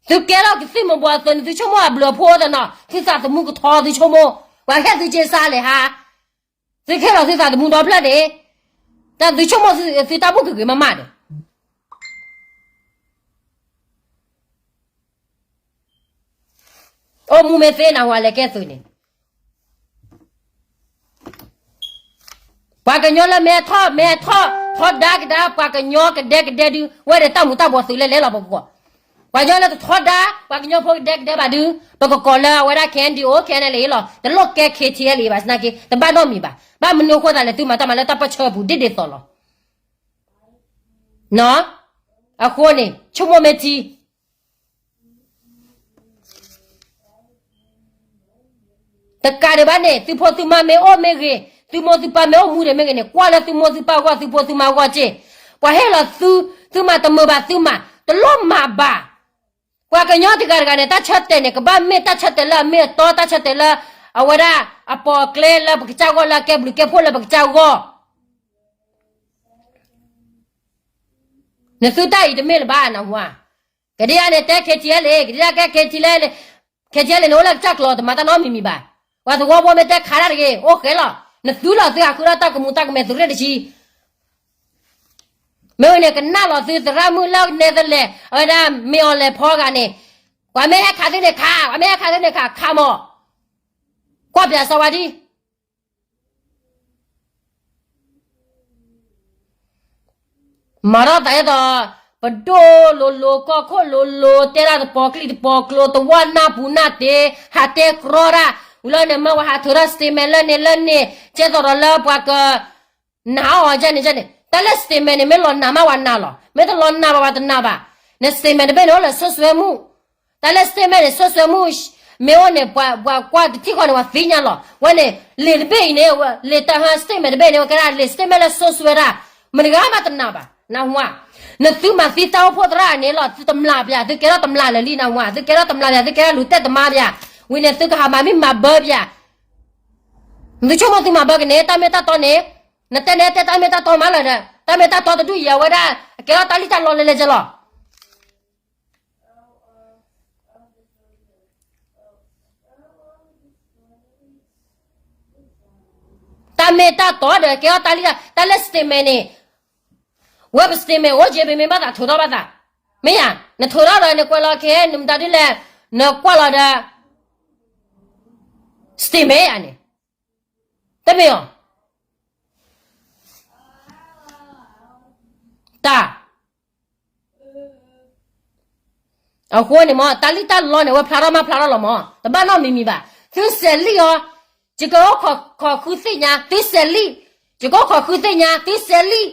သုကဲထီၣ်ကသံၣ်မူၤဘှီးအသုးန့ၣ် သုဆိကမိၣ်အဘျုးအဖှိၣ်သနီၤ, သုသးသမူကထီသုဆိကမိၣ်, ပှၤဟဲသုက့ၤစါလဲၣ်ဟါ, သုကဟဲလီၤသုသးသမူဒီဖျၢၣ်န့ၣ်, တၢ်သုဆိကမိၣ်သုတၢ်ဘူၣ်ကဂ့ၤမးမးဒီး အိၣ်မူမ့ၢ်သ့နဟါလဲၤကဲသုးန့ၣ်, ပှၤကညီလၢမ့ၢ်ထီၣ်မ့ၢ်ထီၣ်ထီဒါကဒါ ပှၤကညီကဒဲကဒဲဒုး ဝဲဒီးတၢ်မူၤတၢ်ဘှီးသုးလဲၤလဲၤလီၤပကကိး, ပှၤကညီလၢတထီဒါ ပှၤကညီဖိကဒဲကဒဲဘၣ်ဒုး ပကကိးလၢအဝဲဒၣ် K N D O K N L A လီၤ, တလိၣ်ကဲ K T L A ဘၣ် သနာ်က့ တဘၣ်နီတမံၤဘၣ်, ဘၣ်မနုၤအဃိသတးလဲၣ် သုမၤတၢ်မၤလၢတၢ်ပၢၢ်ဆၢအပူၤဒ်ဒ်သိးလီၤ. အဃိန့ၣ် ဆိကမိၣ်မ့ၢ်ထံ တကးဒံးဘၣ်န့ၣ် သုဖိသုမါမ့ၢ်အိၣ်မ့ၢ်ဂ့ၤ, သုမိၢ်သုပၢ်မ့ၢ်အိၣ်မူဒံးမ့ၢ်ဂ့ၤန့ၣ် ကွၢ်လၢသုမိၢ်သုပၢ်အဂီၢ် သုဖိသုမါအဂီၢ်က့ၢ်, ပှၤဟ့ၣ်လီၤသု, သုမၤတမုာ်ဘၣ်သုမၤ, တလိၣ်မၤဘၣ်. ပှၤကညီတဂၤတဂၤန့ၣ် တၢ်ဆၢတဲာ်န့ၣ် ကဘၣ်မ့ၢ်တၢ်ဆၢတဲာ်လၢအမ့ၢ်အတီ တၢ်ဆၢတဲာ်လၢ အဝဲဒၣ်အပိာ်အကျဲလၢပကစၢ်ဂီၢ် လၢအကဲဘျုးကဲဖှိၣ်လၢပကစၢ်ဂီၢ် နသုတၢ်အံၤတမ့ၢ်လၢၤဘၣ်နဟါ, ကဒံယါန့ၣ်တဲ K T L A ကဒံယါကဲ K T L A, K T L A န့ၣ် အိၣ်လၢကစၢ်ကျိၤ တမၤတၢ်နီတမံၤမံၤဘၣ်. ပှၤသဝီဖိမ့ၢ်တဲခးတၢ်တဂ့ၤ အိၣ်ဃဲလီၤ, နသုလီၤသုဟးဃုထီၣ်တၢ်ကမူၤတၢ်ကမဲာ်သုးရ့ၣ်တဆံ မ့ၢ်ဝဲန့ၣ် ကနၣ်လီၤသုသရၣ်မုၣ်လၢနဲသလဲး အဝဲဒၣ်မ့ၢ်အီၤလဲၤဖီဂၤန့ၣ်, ပှၤမ့ၢ်ဟဲခးသုန့ၣ်ခး, ပှၤမ့ၢ်ဟဲခးသုန့ၣ်ခး, ခးမီၤ, ကွၢ်ပၠးစီၤဝါဒံ မၤထီၣ်သးဒ်သိး ပဒိၣ်လိၤလိၤ ကီၢ်ခိၣ်လိၤလိၤ တဲဒၣ်တပီၤကျံၢ်တပီၤကျိၤ တဝၢ်နၢ်ပူၤနၢ်တ့, ဟးတဲကြီတၢ်, ဝံၤလၢန့ၣ်မ့ၢ်ဝဲဟးထုးထီၣ် statement လၢန့ၣ်လၢန့ၣ် ကဲသိးဒီးလၢပှၤက နာ်အီၤဒ်န့ၣ်ဒ်န့ၣ်, တၢ်လၢ statement န့ၣ် မ့ၢ်လီၤနာ်မးဝဲနာ်လီၤ, မ့ၢ်တလီၤနာ်ဘၣ်ဝဲတနာ်ဘၣ်, န statement တဘ့ၣ်န့ၣ် အိၣ်လၢ စွပ်စွဲမှု, တၢ်လၢ statement န့ၣ် စွပ်စွဲမှု မ့ၢ်အိၣ်န့ၣ် ပှၤကွၢ်တထံၣ်ဃီန့ၣ် ပှၤသ့ၢ်ညါလီၤ, ဝဲန့ၣ် လံာ်တဘ့ၣ်အံၤန့ၣ် လံာ်တၢ်ဟါ statement တဘ့ၣ်န့ၣ် ဝဲကဲဒၣ်လံာ် statement လၢ စွပ်စွဲ တၢ်, မတဂၤမးတနာ်ဘၣ်, နဟါ, နသုမၤသံတၢ်အိၣ်ဖှိၣ်သရၣ်န့ၣ်လီၤ, သုတမျၢ်ပၠး, သုကဲထီၣ်တမျၢ်လၢာ်လံ နဟါ, သုကဲထီၣ်တမျၢ်ပၠး, သုကဲထီၣ်လူၤတဲာ်တမါပၠး, ဝံၤန့ၣ် သုကဟးမၤမံမၤဘၢပၠး သုဆိကမိၣ်သုမၤဘၢကန့ၣ် တၢ်မ့ၢ်တၢ်တီန့ၣ်, နတဲန့ၣ်တဲတၢ်မ့ၢ်တၢ်တီမးလီၤဒီး တၢ်မ့ၢ်တၢ်တီတဒူၣ်အံၤ အဝဲဒၣ် အကဲထီၣ်တၢ်လံၣ်တၢ်လီလဲၤလဲၤကဲလီၤ. တၢ်မ့ၢ်တၢ်တီဒီး ကဲထီၣ်တၢ်လံၣ်တၢ်, တၢ်လၢ statement န့ၣ်, ဝဲပ statement အိၣ်က့ ပမ့ၢ်ဘၣ်သးထုးထီၣ်ဘၣ်သး, မ့ၢ်ယါ, နထုးထီၣ်ဒီး နကွဲးလီၤခဲ နမတၤဒ်လဲၣ်, နကွၢ်လီၤဒီး statement ယါန့ၣ်, တမ့ၢ်အီၤ တၢ် အဃိန့ၣ်မ့ၢ် တၢ်လံၣ်တၢ်လီန့ၣ် ဝဲဖျါထီၣ်မးဖျါထီၣ်လီၤမး, တဘၣ်နီတမံၤမံၤဘၣ်. သုစဲးလံၣ်အီၤ, ယကအိၣ်ခိးဃုသ့ၣ်ညါ, သုစဲးလံၣ်, ယကအိၣ်ခိးဃုသ့ၣ်ညါ, သုစဲးလံၣ်,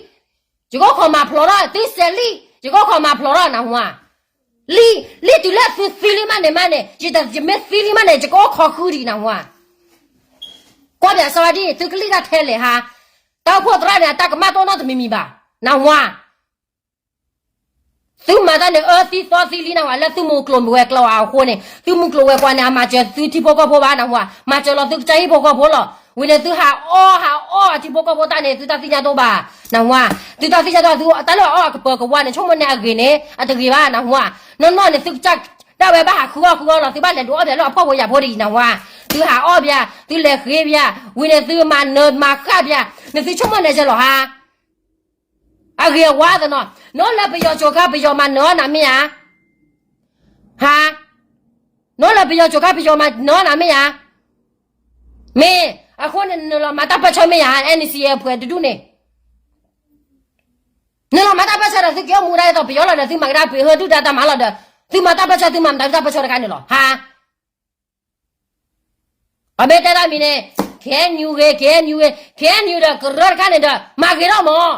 ယကအိၣ်ခိးမၤဖျိးထီၣ်, သုစဲးလံၣ်, ယကအိၣ်ခိးမၤဖျိးထီၣ်နၢ်ဟူဧါ. လံ, လံတုၤလၢသုသံလံမးန့ၣ်မးန့ၣ်, ယမ့ၢ်သံလံမးန့ၣ် ယကအိၣ်ခိးဃုဒံးနၢ်ဟူဧါ. ကွၢ်ပၠးစီၤဝါဒံၣ် သုကလံၣ်တၢ်ထဲလဲၣ်ဟါ. တၢ်အိၣ်ဖှိၣ်သရၣ်န့ၣ် အတၢ်ကမၣ်တအိၣ်နီတမံၤမံၤဘၣ်, နၢ်ဟူဧါ. သုမၤတၢ်န့ၣ် အၢသံသီသံလံနၢ်ဟူဧါ, လၢသုမူကျိၤဝဲၤကျိၤအဃိန့ၣ်, သုမူကျိၤဝဲၤကွာ်န့ၣ် အမၤစၢၤသုထံဖိကီၢ်ဖိဘၣ်နၢ်ဟူဧါ, မၤစၢၤလီၤသုကစၢ်ဟံၣ်ဖိဃီဖိလီၤ. ဝံၤန့ၣ်သုဟးအီၣ်ဟးအီၣ်အထံဖိကီၢ်ဖိတၢ်န့ၣ် သုတၢ်သ့ၣ်ညါတအိၣ်ဘၣ်, နၢ်ဟူဧါ. သုတၢ်သ့ၣ်ညါတအိၣ်, သုတၢ်လၢအီၣ်အကပၢၤကဝါန့ၣ် ဆိကမိၣ်န့ၣ်အဂ့ၤန့ၣ် အတဂ့ၤဘၣ်နၢ်ဟူဧါ. နီၢ်နီၢ်န့ၣ် သုကစၢ်ဒၣ်ဝဲဘၣ်ဟးဃုအီၣ်ဃုအီလီၤ, သုဘၣ်လဲၤဒုးအီၣ်ပၠးလၢအဖှီၣ်ဖိယာ်ဖိဒ်အံၤနၢ်ဟူဧါ. သုဟးအီၣ်ပၠး, သုလဲၤဃ့ပၠး, ဝံၤန့ၣ် သုမၤနၢၤမၤဃၣ်ပၠး, နသုဆိကမိၣ်န့ၣ်ကဲလီၤဟါ. အဂ့ၤအဝါသနီၤ, နီၢ်လၢပယီၤကိၤခါ ပယီၤမၤနၢၤအီၣ်နၤမ့ၢ်ဧါ. ဟါ, နီၢ်လၢပယီၤကိၤခါ ပယီၤမၤနၢၤအီၣ်နၤမ့ၢ်ဧါ. မ့ၢ်အဃိန့ၣ် နလီၤမၤတၢ်ပၢၢ်ဆၢမ့ၢ်ဧါ, NCA အဖှဲးတဒူၣ်န့ၣ် နလီၤမၤတၢ်ပၢၢ်ဆၢဒီး သုက့ၤအိၣ်မူဒၣ်ဒ်သိးပယီၤလီၤဒီး သုမၤကဒါပှ့ၤဟၢဒုၣ်ဒါတၢ်မၤလီၤဒီး သုမၤတၢ်ပၢၢ်ဆၢ သုမၤမတၤတၢ်ပၢၢ်ဆၢတခါန့ၣ်လီၤ ဟါ. အမ့ၢ်တဲတၢ်မံၤန့ၣ် KNU ဂ့ၤ KNU ဂ့ၤ KNU ဒီးကရၢတခါန့ၣ်ဒီး မၤဂ့ၤထီၣ်မး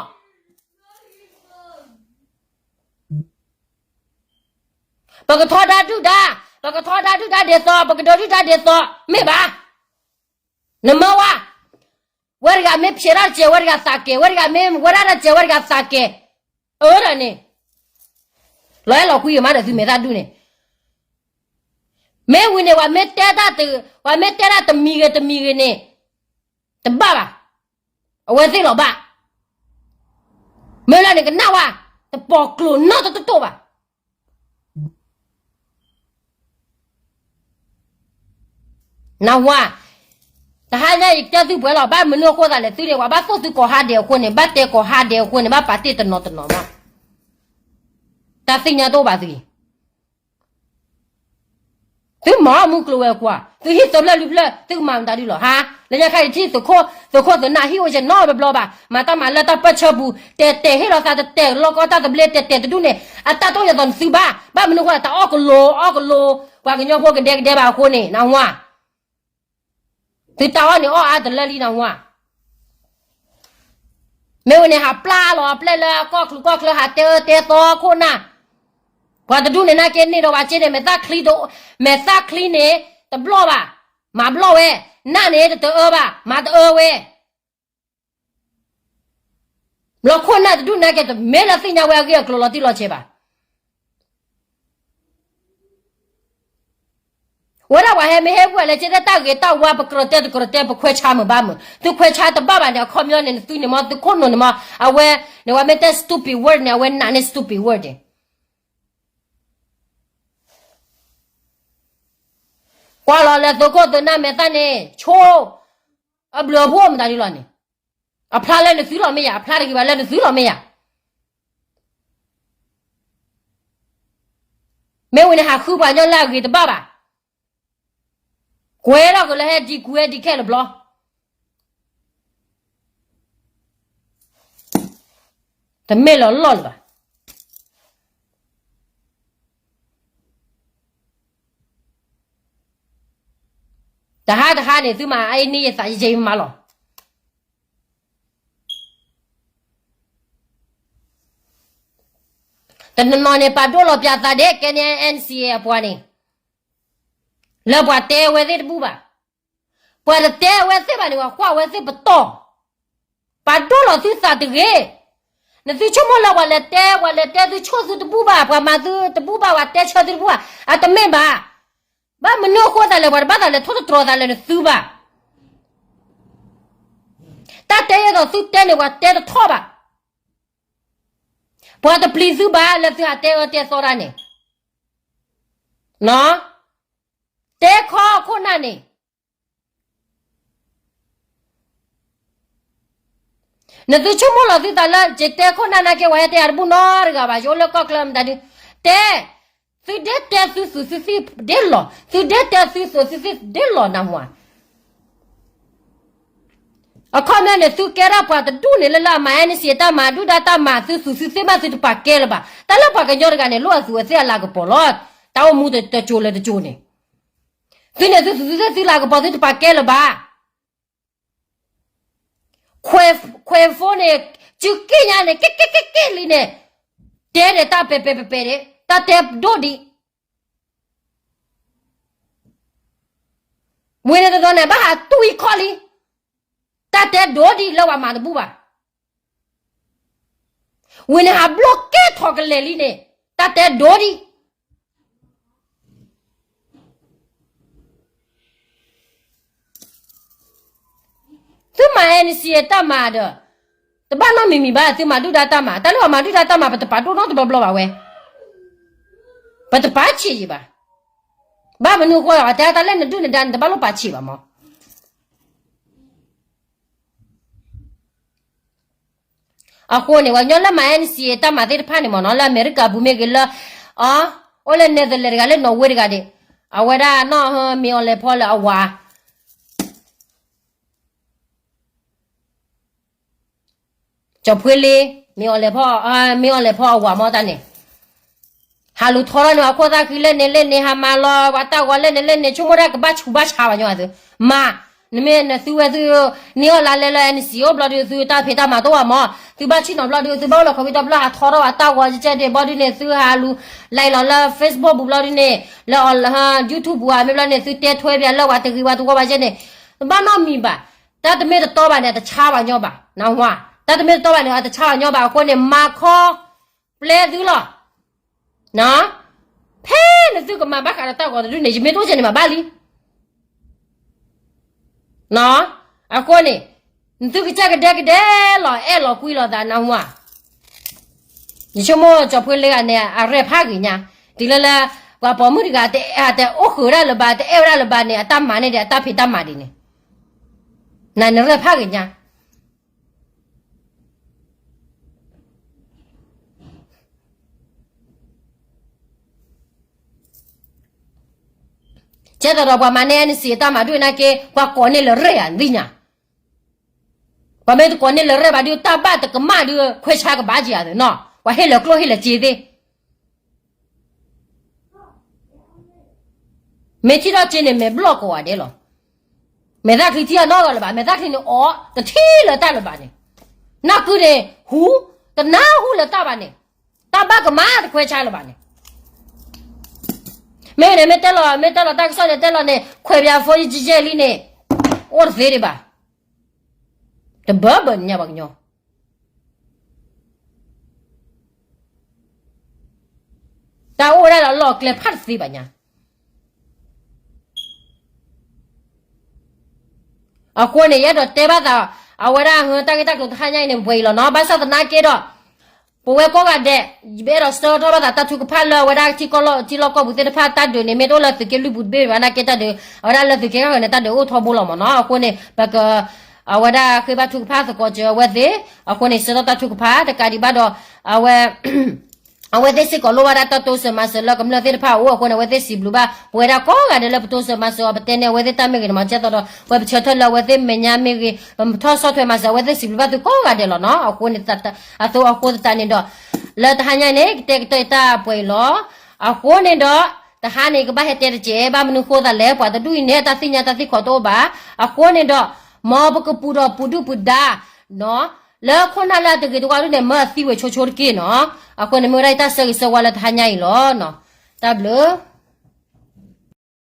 ပကထီဒါဒုၣ်ဒါ, ပကထီဒါဒုၣ်ဒါဒ်သိး, ပကဒုးဒုၣ်ဒါဒ်သိး, မ့ၢ်ဘၣ်. နမၢဝဲ, ဝဲတဂၤမ့ၢ်ဖျဲးတၢ်တစဲး ဝဲတဂၤသးကဲၤ, ဝဲတဂၤမ့ၢ်ဝဲဒၣ်တၢ်တစဲး ဝဲတဂၤသးကဲၤ, အၢဒၣ်န့ၣ်, လီၤအဲၣ်လီၤကွံမးဒီးသုမဲာ်သၣ်ဒူၣ်န့ၣ်, မ့ၢ်ဝံၤန့ၣ် ပှၤမ့ၢ်တဲတၢ်တမံၤဂ့ၤတမံၤဂ့ၤန့ၣ်, တဘၣ်ဘၣ်, အဝဲသ့ၣ်လီၤဘၣ်, မ့ၢ်လၢန့ၣ်ကနၣ်ဝဲ, တပိာ်ကျိာ်နီတတိၢ်ဘၣ် နၢ်ဟူဧါ, တဟါညါအံၤကတဲသုပှဲၤလီၤ, ဘၣ်မနုၤအဃိသးလဲၣ်, သုန့ၣ် ပှၤဘၣ်သိၣ်သုကိးဟါဒဲးအဃိန့ၣ်, ဘၣ်တဲကိးဟါဒဲးအဃိန့ၣ်, ဘၣ်ပာ်တ့ၢ်တနီၤတနီၤမး, တၢ်သ့ၣ်ညါတအိၣ်ဘၣ်သုအံၤ, သုမၤအီၣ်မူကျိၤဝဲၤကွာ်, သုဟံၣ်သၢဖျၢၣ်လွံၢ်ဖျၢၣ် သုကမၤမတၤဒုလီၤဟါ, လၢညါခါအံၤထံၣ်သုးခိၣ်, သုးခိၣ်သုးနၢ်ဟံၣ်အိၣ်ယဲနီတဘျီဘၣ်, မၤတၢ်မၤလၢတၢ်ပၢၢ်ဆၢပူၤ, တဲာ်တဲာ်ဟ့ၣ်လီၤသးတတဲာ်လီၤကီတၢ်သဘျ့ တဲာ်တဲာ်တဒူၣ်န့ၣ်, အတၢ်တအိၣ်ယဲသိးနသုဘၣ်, ဘၣ်မနုၤအဃိ တၢ်အီၣ်ကလိၤအီၣ်ကလိၤ, ပှၤကညီဖိကဒဲကဒဲဘၣ်အဃိန့ၣ် နၢ်ဟူဧါ, သုတၢ်အီၣ်န့ၣ်အီၣ်အါတလၢလံနၢ်ဟူဧါ, မ့ၢ်ဝဲန့ၣ် ဟးပျၢ်လီၤအပျဲၢ်လၢကီၢ်ချူးကီၢ်ချၢ ဟးတဲအၢတဲသီခိၣ်နၢ်, ပှၤတဒူၣ်န့ၣ် နာ်က့န့ၢ်ဒီးဝဲက့န့ၣ် မဲာ်သၣ်ချံ, မဲာ်သၣ်ချံန့ၣ် တဘျီၣ်ဘၣ်, မၤဘျီၣ်ဝဲ, နၢ်န့ၣ် တတအၢဘၣ်, မၤတအၢဝဲ လီၤခိၣ်နၢ်တဒူၣ်နာ်က့ တမ့ၢ်လၢသ့ၣ်ညါဝဲအဂ့ၢ်အကျိၤလီၤတံၢ်လီၤဆဲးဘၣ်. ဝဲဒၣ်ပှၤဟဲမ့ၢ်ဟဲပှၤလဲၤကဲလၢတၢ်ဂ့ၤတၢ်ဝါ ပကြၢးတဲတကြၢးတဲ ပခွဲးဆါမုာ်ဘၣ်မုာ်, သုခွဲးဆါတဘၣ်ဘၣ်န့ၣ် အခီပညီန့ၣ် နသုန့ၣ်မ့ၢ် သုခိၣ်နူာ်န့ၣ်မ့ၢ် အဝဲန့ၣ် ဝဲမ့ၢ်တဲ stupid word န့ၣ် အဝဲနာ်န့ၢ် stupid word န့ၣ် ကွၢ်လီၤလၢသုးခိၣ်သုးနၢ်မဲာ်သၣ်န့ၣ် ဆိ အဘျုးအဖှိၣ်မတၤဒ်လီၤန့ၣ်, အဖျါလၢနသုလီၤမ့ၢ်ယၤ, အဖျါတဂ့ၤဘၣ်လၢနသုလီၤမ့ၢ်ယၤ, မ့ၢ်ဝံၤန့ၣ် ဟးဃုပှၤကညီလၢအဂ့ၤတဘၣ်ဘၣ်, ကွဲထီၣ်က့ၤလၢဟဲဒံကွံာ်ဝဲဒံခဲလၢာ်ဘျီ တမ့ၢ်လီၤလီၢ်လၢၤဘၣ်. တဟါတဟါန့ၣ် သုမၤအအံၤန့ၢ်ယသးယယဲၢ်မးလီၤ. တနီၤနီၤန့ၣ် ပာ်ဒိၣ်လီၤပၠးသးဒဲး ကဲန့ၣ် NCA အပှၤန့ၣ် လၢပှၤတဲဝဲသ့ၣ်တဘူၣ်ဘၣ်. ပှၤတတဲဝဲသ့ၣ်ဘၣ်န့ၣ် ပှၤကွၢ်ဝဲသ့ၣ်ပတီၢ်, ပာ်ဒိၣ်လီၤသုသးတဂ့ၤ. နသုဆိကမိၣ်လၢပှၤလဲၤတဲ ပှၤလဲၤတဲသုဆိၣ်သုတဘူၣ်ဘၣ်, ပှၤမၤသုတဘူၣ်ဘၣ်, ပှၤတဲဆၢသုတဘူၣ်ဘၣ်, အတမ့ၢ်ဘၣ်. ဘၣ်မနုၤအဃိသးလဲၣ် ပှၤတဘၣ်သးလဲၤထိၣ်သတြီၤသးလၢနသုဘၣ်. တၢ်တဲယဲသိးသုတဲန့ၣ် ပှၤတဲတထီၣ်ဘၣ်. ပှၤတပျံၤသုဘၣ်လၢသုဟးတဲအၢတဲသီတၢ်န့ၣ်, တဲခီခိၣ်နၢ်န့ၣ် နသုဆိကမိၣ်လီၤသုသးလၢ ယတဲခိၣ်နၢ်နာ်က့ ပှၤဟဲတဲယၤတဘူၣ်နီတဂၤဘၣ်, ယအိၣ်လၢကီၢ်ချၢမတၤဒု, တဲ, သုဒဲတဲသုသူၣ်သုသ့ၣ်ဒဲလီၤ, သုဒဲတဲသုသူၣ်သုသ့ၣ်ဒဲလီၤနၢ်ဟူဧါ. အခီပညီန့ၣ် သုကဲထီၣ်ပှၤတဒူၣ်န့ၣ် လၢလၢအမၤ NCA တၢ်မၤ ဒုၣ်ဒါတၢ်မၤ သုသူၣ်သုသ့ၣ်မး သုတပာ်ကဲလၢၤဘၣ်. တၢ်လၢပှၤကညီတဂၤန့ၣ် လိၣ်အသူးအသ့ၣ်အလၤကပီၤလီၤ. တၢ်အိၣ်မူတစိၤလၢတစိၤန့ၣ် သုန့ၣ် သုသူၣ်သုသ့ၣ်သုလၤကပီၤ သုတပာ်ကဲလၢၤဘၣ်. ခွဲးဖိန့ၣ် စုက့ၣ်ညါန့ၣ် ကဲကဲကဲကဲလံန့ၣ်, တဲဒၣ်တၢ်ပဲာ်ပဲာ်ပဲာ်ပဲာ်ဒၣ် တၢ်တဲဒိၣ်ဒံး, ဝ့ၢ်န့ၣ်တနီၤန့ၣ် ဘၣ်ဟးတူၢ်အံၤခီလံ, တၢ်တဲဒိၣ်ဒံးလၢပှၤမၤတဘူၣ်ဘၣ်. ဝ့ၢ်န့ၣ်ဟးဘျီၣ်ကဲထီၣ်ကလဲာ်လံန့ၣ် တၢ်တဲဒိၣ်ဒံး. သုမၤ N C A တၢ်မၤဒီး တဘၣ်နီတမံၤမံၤဘၣ်, သုမၤဒုၣ်ဒါတၢ်မၤ, တၢ်လၢပှၤမၤဒုၣ်ဒါတၢ်မၤ ပတပာ်ဒိၣ်နီတဘျီဘျီဘၣ်ဝဲ, ပတပာ်ဆံးယံၤဘၣ်. ဘၣ်မနုၤအဃိ အတဲတၢ်လၢနဒုၣ်နဒါန့ၣ် တဘၣ်လိၣ်ပာ်ဆံးဘၣ်မး. အဃိန့ၣ် ပှၤကညီလၢမၤ N C A တၢ်မၤသ့ၣ်တဖၣ်န့ၣ်မ့ၢ်နီၤ လၢအမဲရကၤပူၤမ့ၢ်ဂ့ၤ လၢ အိၣ်လၢ Netherlands တဂၤ လၢ Norway တဂၤဒီး အဝဲဒၣ်နီၢ်ဟၢမ့ၢ်အီၤလဲၤဖီလၢအဝၤ ကၠီၤဖှ့လ့, မ့ၢ်အီၤလဲၤဖီ, မ့ၢ်အီၤလဲၤဖီအဝၤမ့ၢ်တၢ်န့ၣ်, ဟးလူၤထီထီၣ်န့ၢ်ပှၤခိၣ်သၣ်ဃံလဲၣ်န့ၣ်လဲၣ်န့ၣ် ဟးမၤလီၤပှၤတၢ်ဂီၤလဲၣ်န့ၣ်လဲၣ်န့ၣ် ဆိကမိၣ်တၢ်ကဘၣ်ဆူးဘၣ်ဆါပှၤကညီသု, မၤ, နမ့ၢ်နသုဝဲသု န့ၢ်အီၣ်လါလဲလၢ N C A အိၣ်ဘျီဒုး သုတၢ်ဖံးတၢ်မၤတအိၣ်ဘၣ်မး, သုဘၣ်ဆ့ၣ်နီၤဘျီဒုး သုဘၣ်အိၣ်လၢ computer ဘျီ ဟးထီထီၣ်ပှၤတၢ်ဂီၤကဲကဲဒ့ၣ်ဘျီဒုးန့ၣ် သုဟးလူၤ like လီၤလၢ Facebook ပူၤဘျီဒုးန့ၣ် လၢ YouTube ပူၤဧါ မ့ၢ်ဘျီန့ၣ် သုတဲထွဲပှၤလၢပှၤတဂ့ၤပှၤတဝီဘၣ်ကဲန့ၣ်, တဘၣ်နီတမံၤဘၣ်. တၢ်တမ့ၢ်တတီဘၣ်န့ၣ် အတဆါပှၤကညီဘၣ်, နၢ်ဟူဧါ, တၢ်တမ့ၢ်တတီဘၣ်န့ၣ် အတဆါပှၤကညီဘၣ်အဃိန့ၣ် မၤခီပျဲသုလီၤ. ဖဲနသုကမၤဘၣ်ဃးဒီးတၢ်ဂီၤတဒုန့ၣ် ယမ့ၢ်တအိၣ်ကဲန့ၣ်မၤဘၣ်လံ. အဃိန့ၣ် နသုကစၢ်ကဒဲကဒဲလီၤ အဲၣ်လီၤကွံလီၤသး နၢ်ဟူဧါ. ယဆိကမိၣ်ကၠီၤဖှ့လ့ဂၤန့ၣ် အရဲၣ်ဖးဂ့ၤညါ, တုၤလၢလၢ ပှၤပိာ်မုၣ်တဂၤ တအိၣ်ဃုာ်ဝဲဒၣ်လၢၤဘၣ် တအဲၣ်ဝဲဒၣ်လၢၤဘၣ်န့ၣ် အတၢ်မၤန့ၢ်ဒံး အတၢ်ဖံးတၢ်မၤဒ်န့ၣ်, နနရဲၣ်ဖးဂ့ၤညါ ကဲသိးဒီးပှၤမၤန့ၢ် N C A တၢ်မၤဒိၣ်နာ်က့ ပှၤကိးန့ၢ်လၢရဲၣ်ဧါ နသ့ၣ်ညါ, ပှၤမ့ၢ်တကိးန့ၢ်လၢရဲၣ်ဘၣ်ဒုး တၢ်ဘၣ်တကမၣ်ဒုး ခွဲးဆါကဘၣ်က့ၤဧါနီၤ, ပှၤဟ့ၣ်လၢကျိၣ်ဟ့ၣ်လၢစ့သ့ၣ် မ့ၢ်ထံၣ်ထီၣ်က့ၤန့ၣ် မဲာ်ဘျီၣ်ကိးဂၤဒဲးလီၤ. မဲာ်သၣ်ချံထံၣ်အနီၢ်ဂၤလၢၤဘၣ်, မဲာ်သၣ်ချံန့ၣ်အီၣ် တထံၣ်လၢၤတၢ်လၢၤဘၣ်န့ၣ်, နၢ်ကုန့ၣ် ဟူ တနၢ်ဟူလၢၤတၢ်ဘၣ်န့ၣ်, တၢ်ဘၣ်ကမၣ်တခွဲးဆါလၢၤဘၣ်န့ၣ်, မ့ၢ်န့ၣ် မ့ၢ်တဲလီၤ မ့ၢ်တဲလီၤတၢ်ကစီၣ်န့ၣ် တဲလီၤန့ၣ် ခွဲးပၠးဖိယကဲလံန့ၣ် အိၣ်တသ့ဒံးဘၣ်, တဘၢဘၢညါပှၤကညီ တၢ်အိၣ်ဝဲဒၣ်ဒီးလီၢ်ကျဲဖးတသ့ဘၣ်ညါ. အဃိန့ၣ် ယအဲၣ်ဒိးတဲဘၣ်သး အဝဲဒၣ်ဟၢတၢ်ဂ့ၢ်တၢ်ကျိၤတဟါညါအံၤန့ၣ် ပှဲၤအံၤလီၤနီၤ, ဘၣ်ဆၣ်သနာ်က့ဒီး ပဝဲကိးဂၤဒဲး ယအဲၣ်ဒိးဆၢထၢၣ်ဘၣ်သးတၢ်ထုကဖၣ်လၢအဝဲဒၣ်ထံကီၢ်လီၢ် ထံလီၢ်ကီၢ်ပူၤသ့ၣ်တဖၣ် တၢ်ဒုးန့ၣ် မ့ၢ်တအိၣ်လၢသုးက့လွံၢ်ပူၤတဘ့ၣ်ဘၣ်နာ်က့တၢ်ဒုး အဝဲဒၣ်လၢသုးက့ခါဃၢၤန့ၣ် တၢ်ဒုးအိၣ်ထီဘိလီၤမ့ၢ်နီၤ, အဃိန့ၣ် ပက အဝဲဒၣ်ဃ့ဘါထုကဖၣ်သကိးစၢၤအဝဲသ့ၣ်, အဃိန့ၣ် ဆၢထၢၣ်တၢ်ထုကဖၣ် တကးဒံးဘၣ်ဒီး အဝဲ အဝဲသ့ၣ်စ့ၢ်ကီးလိၣ်ဘၣ်ဒၣ်တၢ်တိစၢၤမၤစၢၤလၢကမျၢၢ်သ့ၣ်တဖၣ်အအိၣ်အဃိန့ၣ် အဝဲသ့ၣ်စံးဘျုးဘၣ် ပဝဲဒၣ်ကိးဂၤဒဲးလၢပတိစၢၤမၤစၢၤအီၤ ပတဲန့ၢ်အဝဲသ့ၣ်တၢ်မ့ၢ်ဂ့ၤန့ၣ်မး ကဲသိးဒီး ပဝဲပဆၢထၢၣ်လၢအဝဲသ့ၣ်မဲာ်ညါမ့ၢ်ဂ့ၤ ပထီၣ်ဆီၣ်ထွဲမၤစၢၤ အဝဲသ့ၣ်စံးဘျုးဘၣ်သုကိးဂၤဒဲးလီၤနီၤ, အဃိန့ၣ် အသိးအဃိသတးန့ၣ်ဒီး လၢတဟါညါအံၤန့ၣ် ကတဲကတၢၢ်တၢ်ပှဲၤအံၤလီၤ, အဃိန့ၣ်ဒီး တဟါန့ၣ် ကဘၣ်ဟဲတဲတက့ၢ် ဘၣ်မနုၤဃိသးလဲၣ် ပှၤတဒူၣ်အံၤန့ၣ် တၢ်သ့ၣ်ညါတၢ်သ့ၣ်ခီတအိၣ်ဘၣ်, အဃိန့ၣ်ဒီး မ်ပကပူၤဒီးပူၤဒုၣ်ပူၤဒါ လၢခိၣ်နၢ်လၢအတဂ့ၤတဝါဒုၣ်န့ၣ် မၢအသံဝဲဆိဆိတက့ၢ်နီၤ, အဃိန့ၣ်မ့ၢ်ဝဲဒၣ်တၢ်ဆၢဂ့ၤဆၢဝါလၢတဟါညါအံၤလီၤ, တၢ်ဘျုး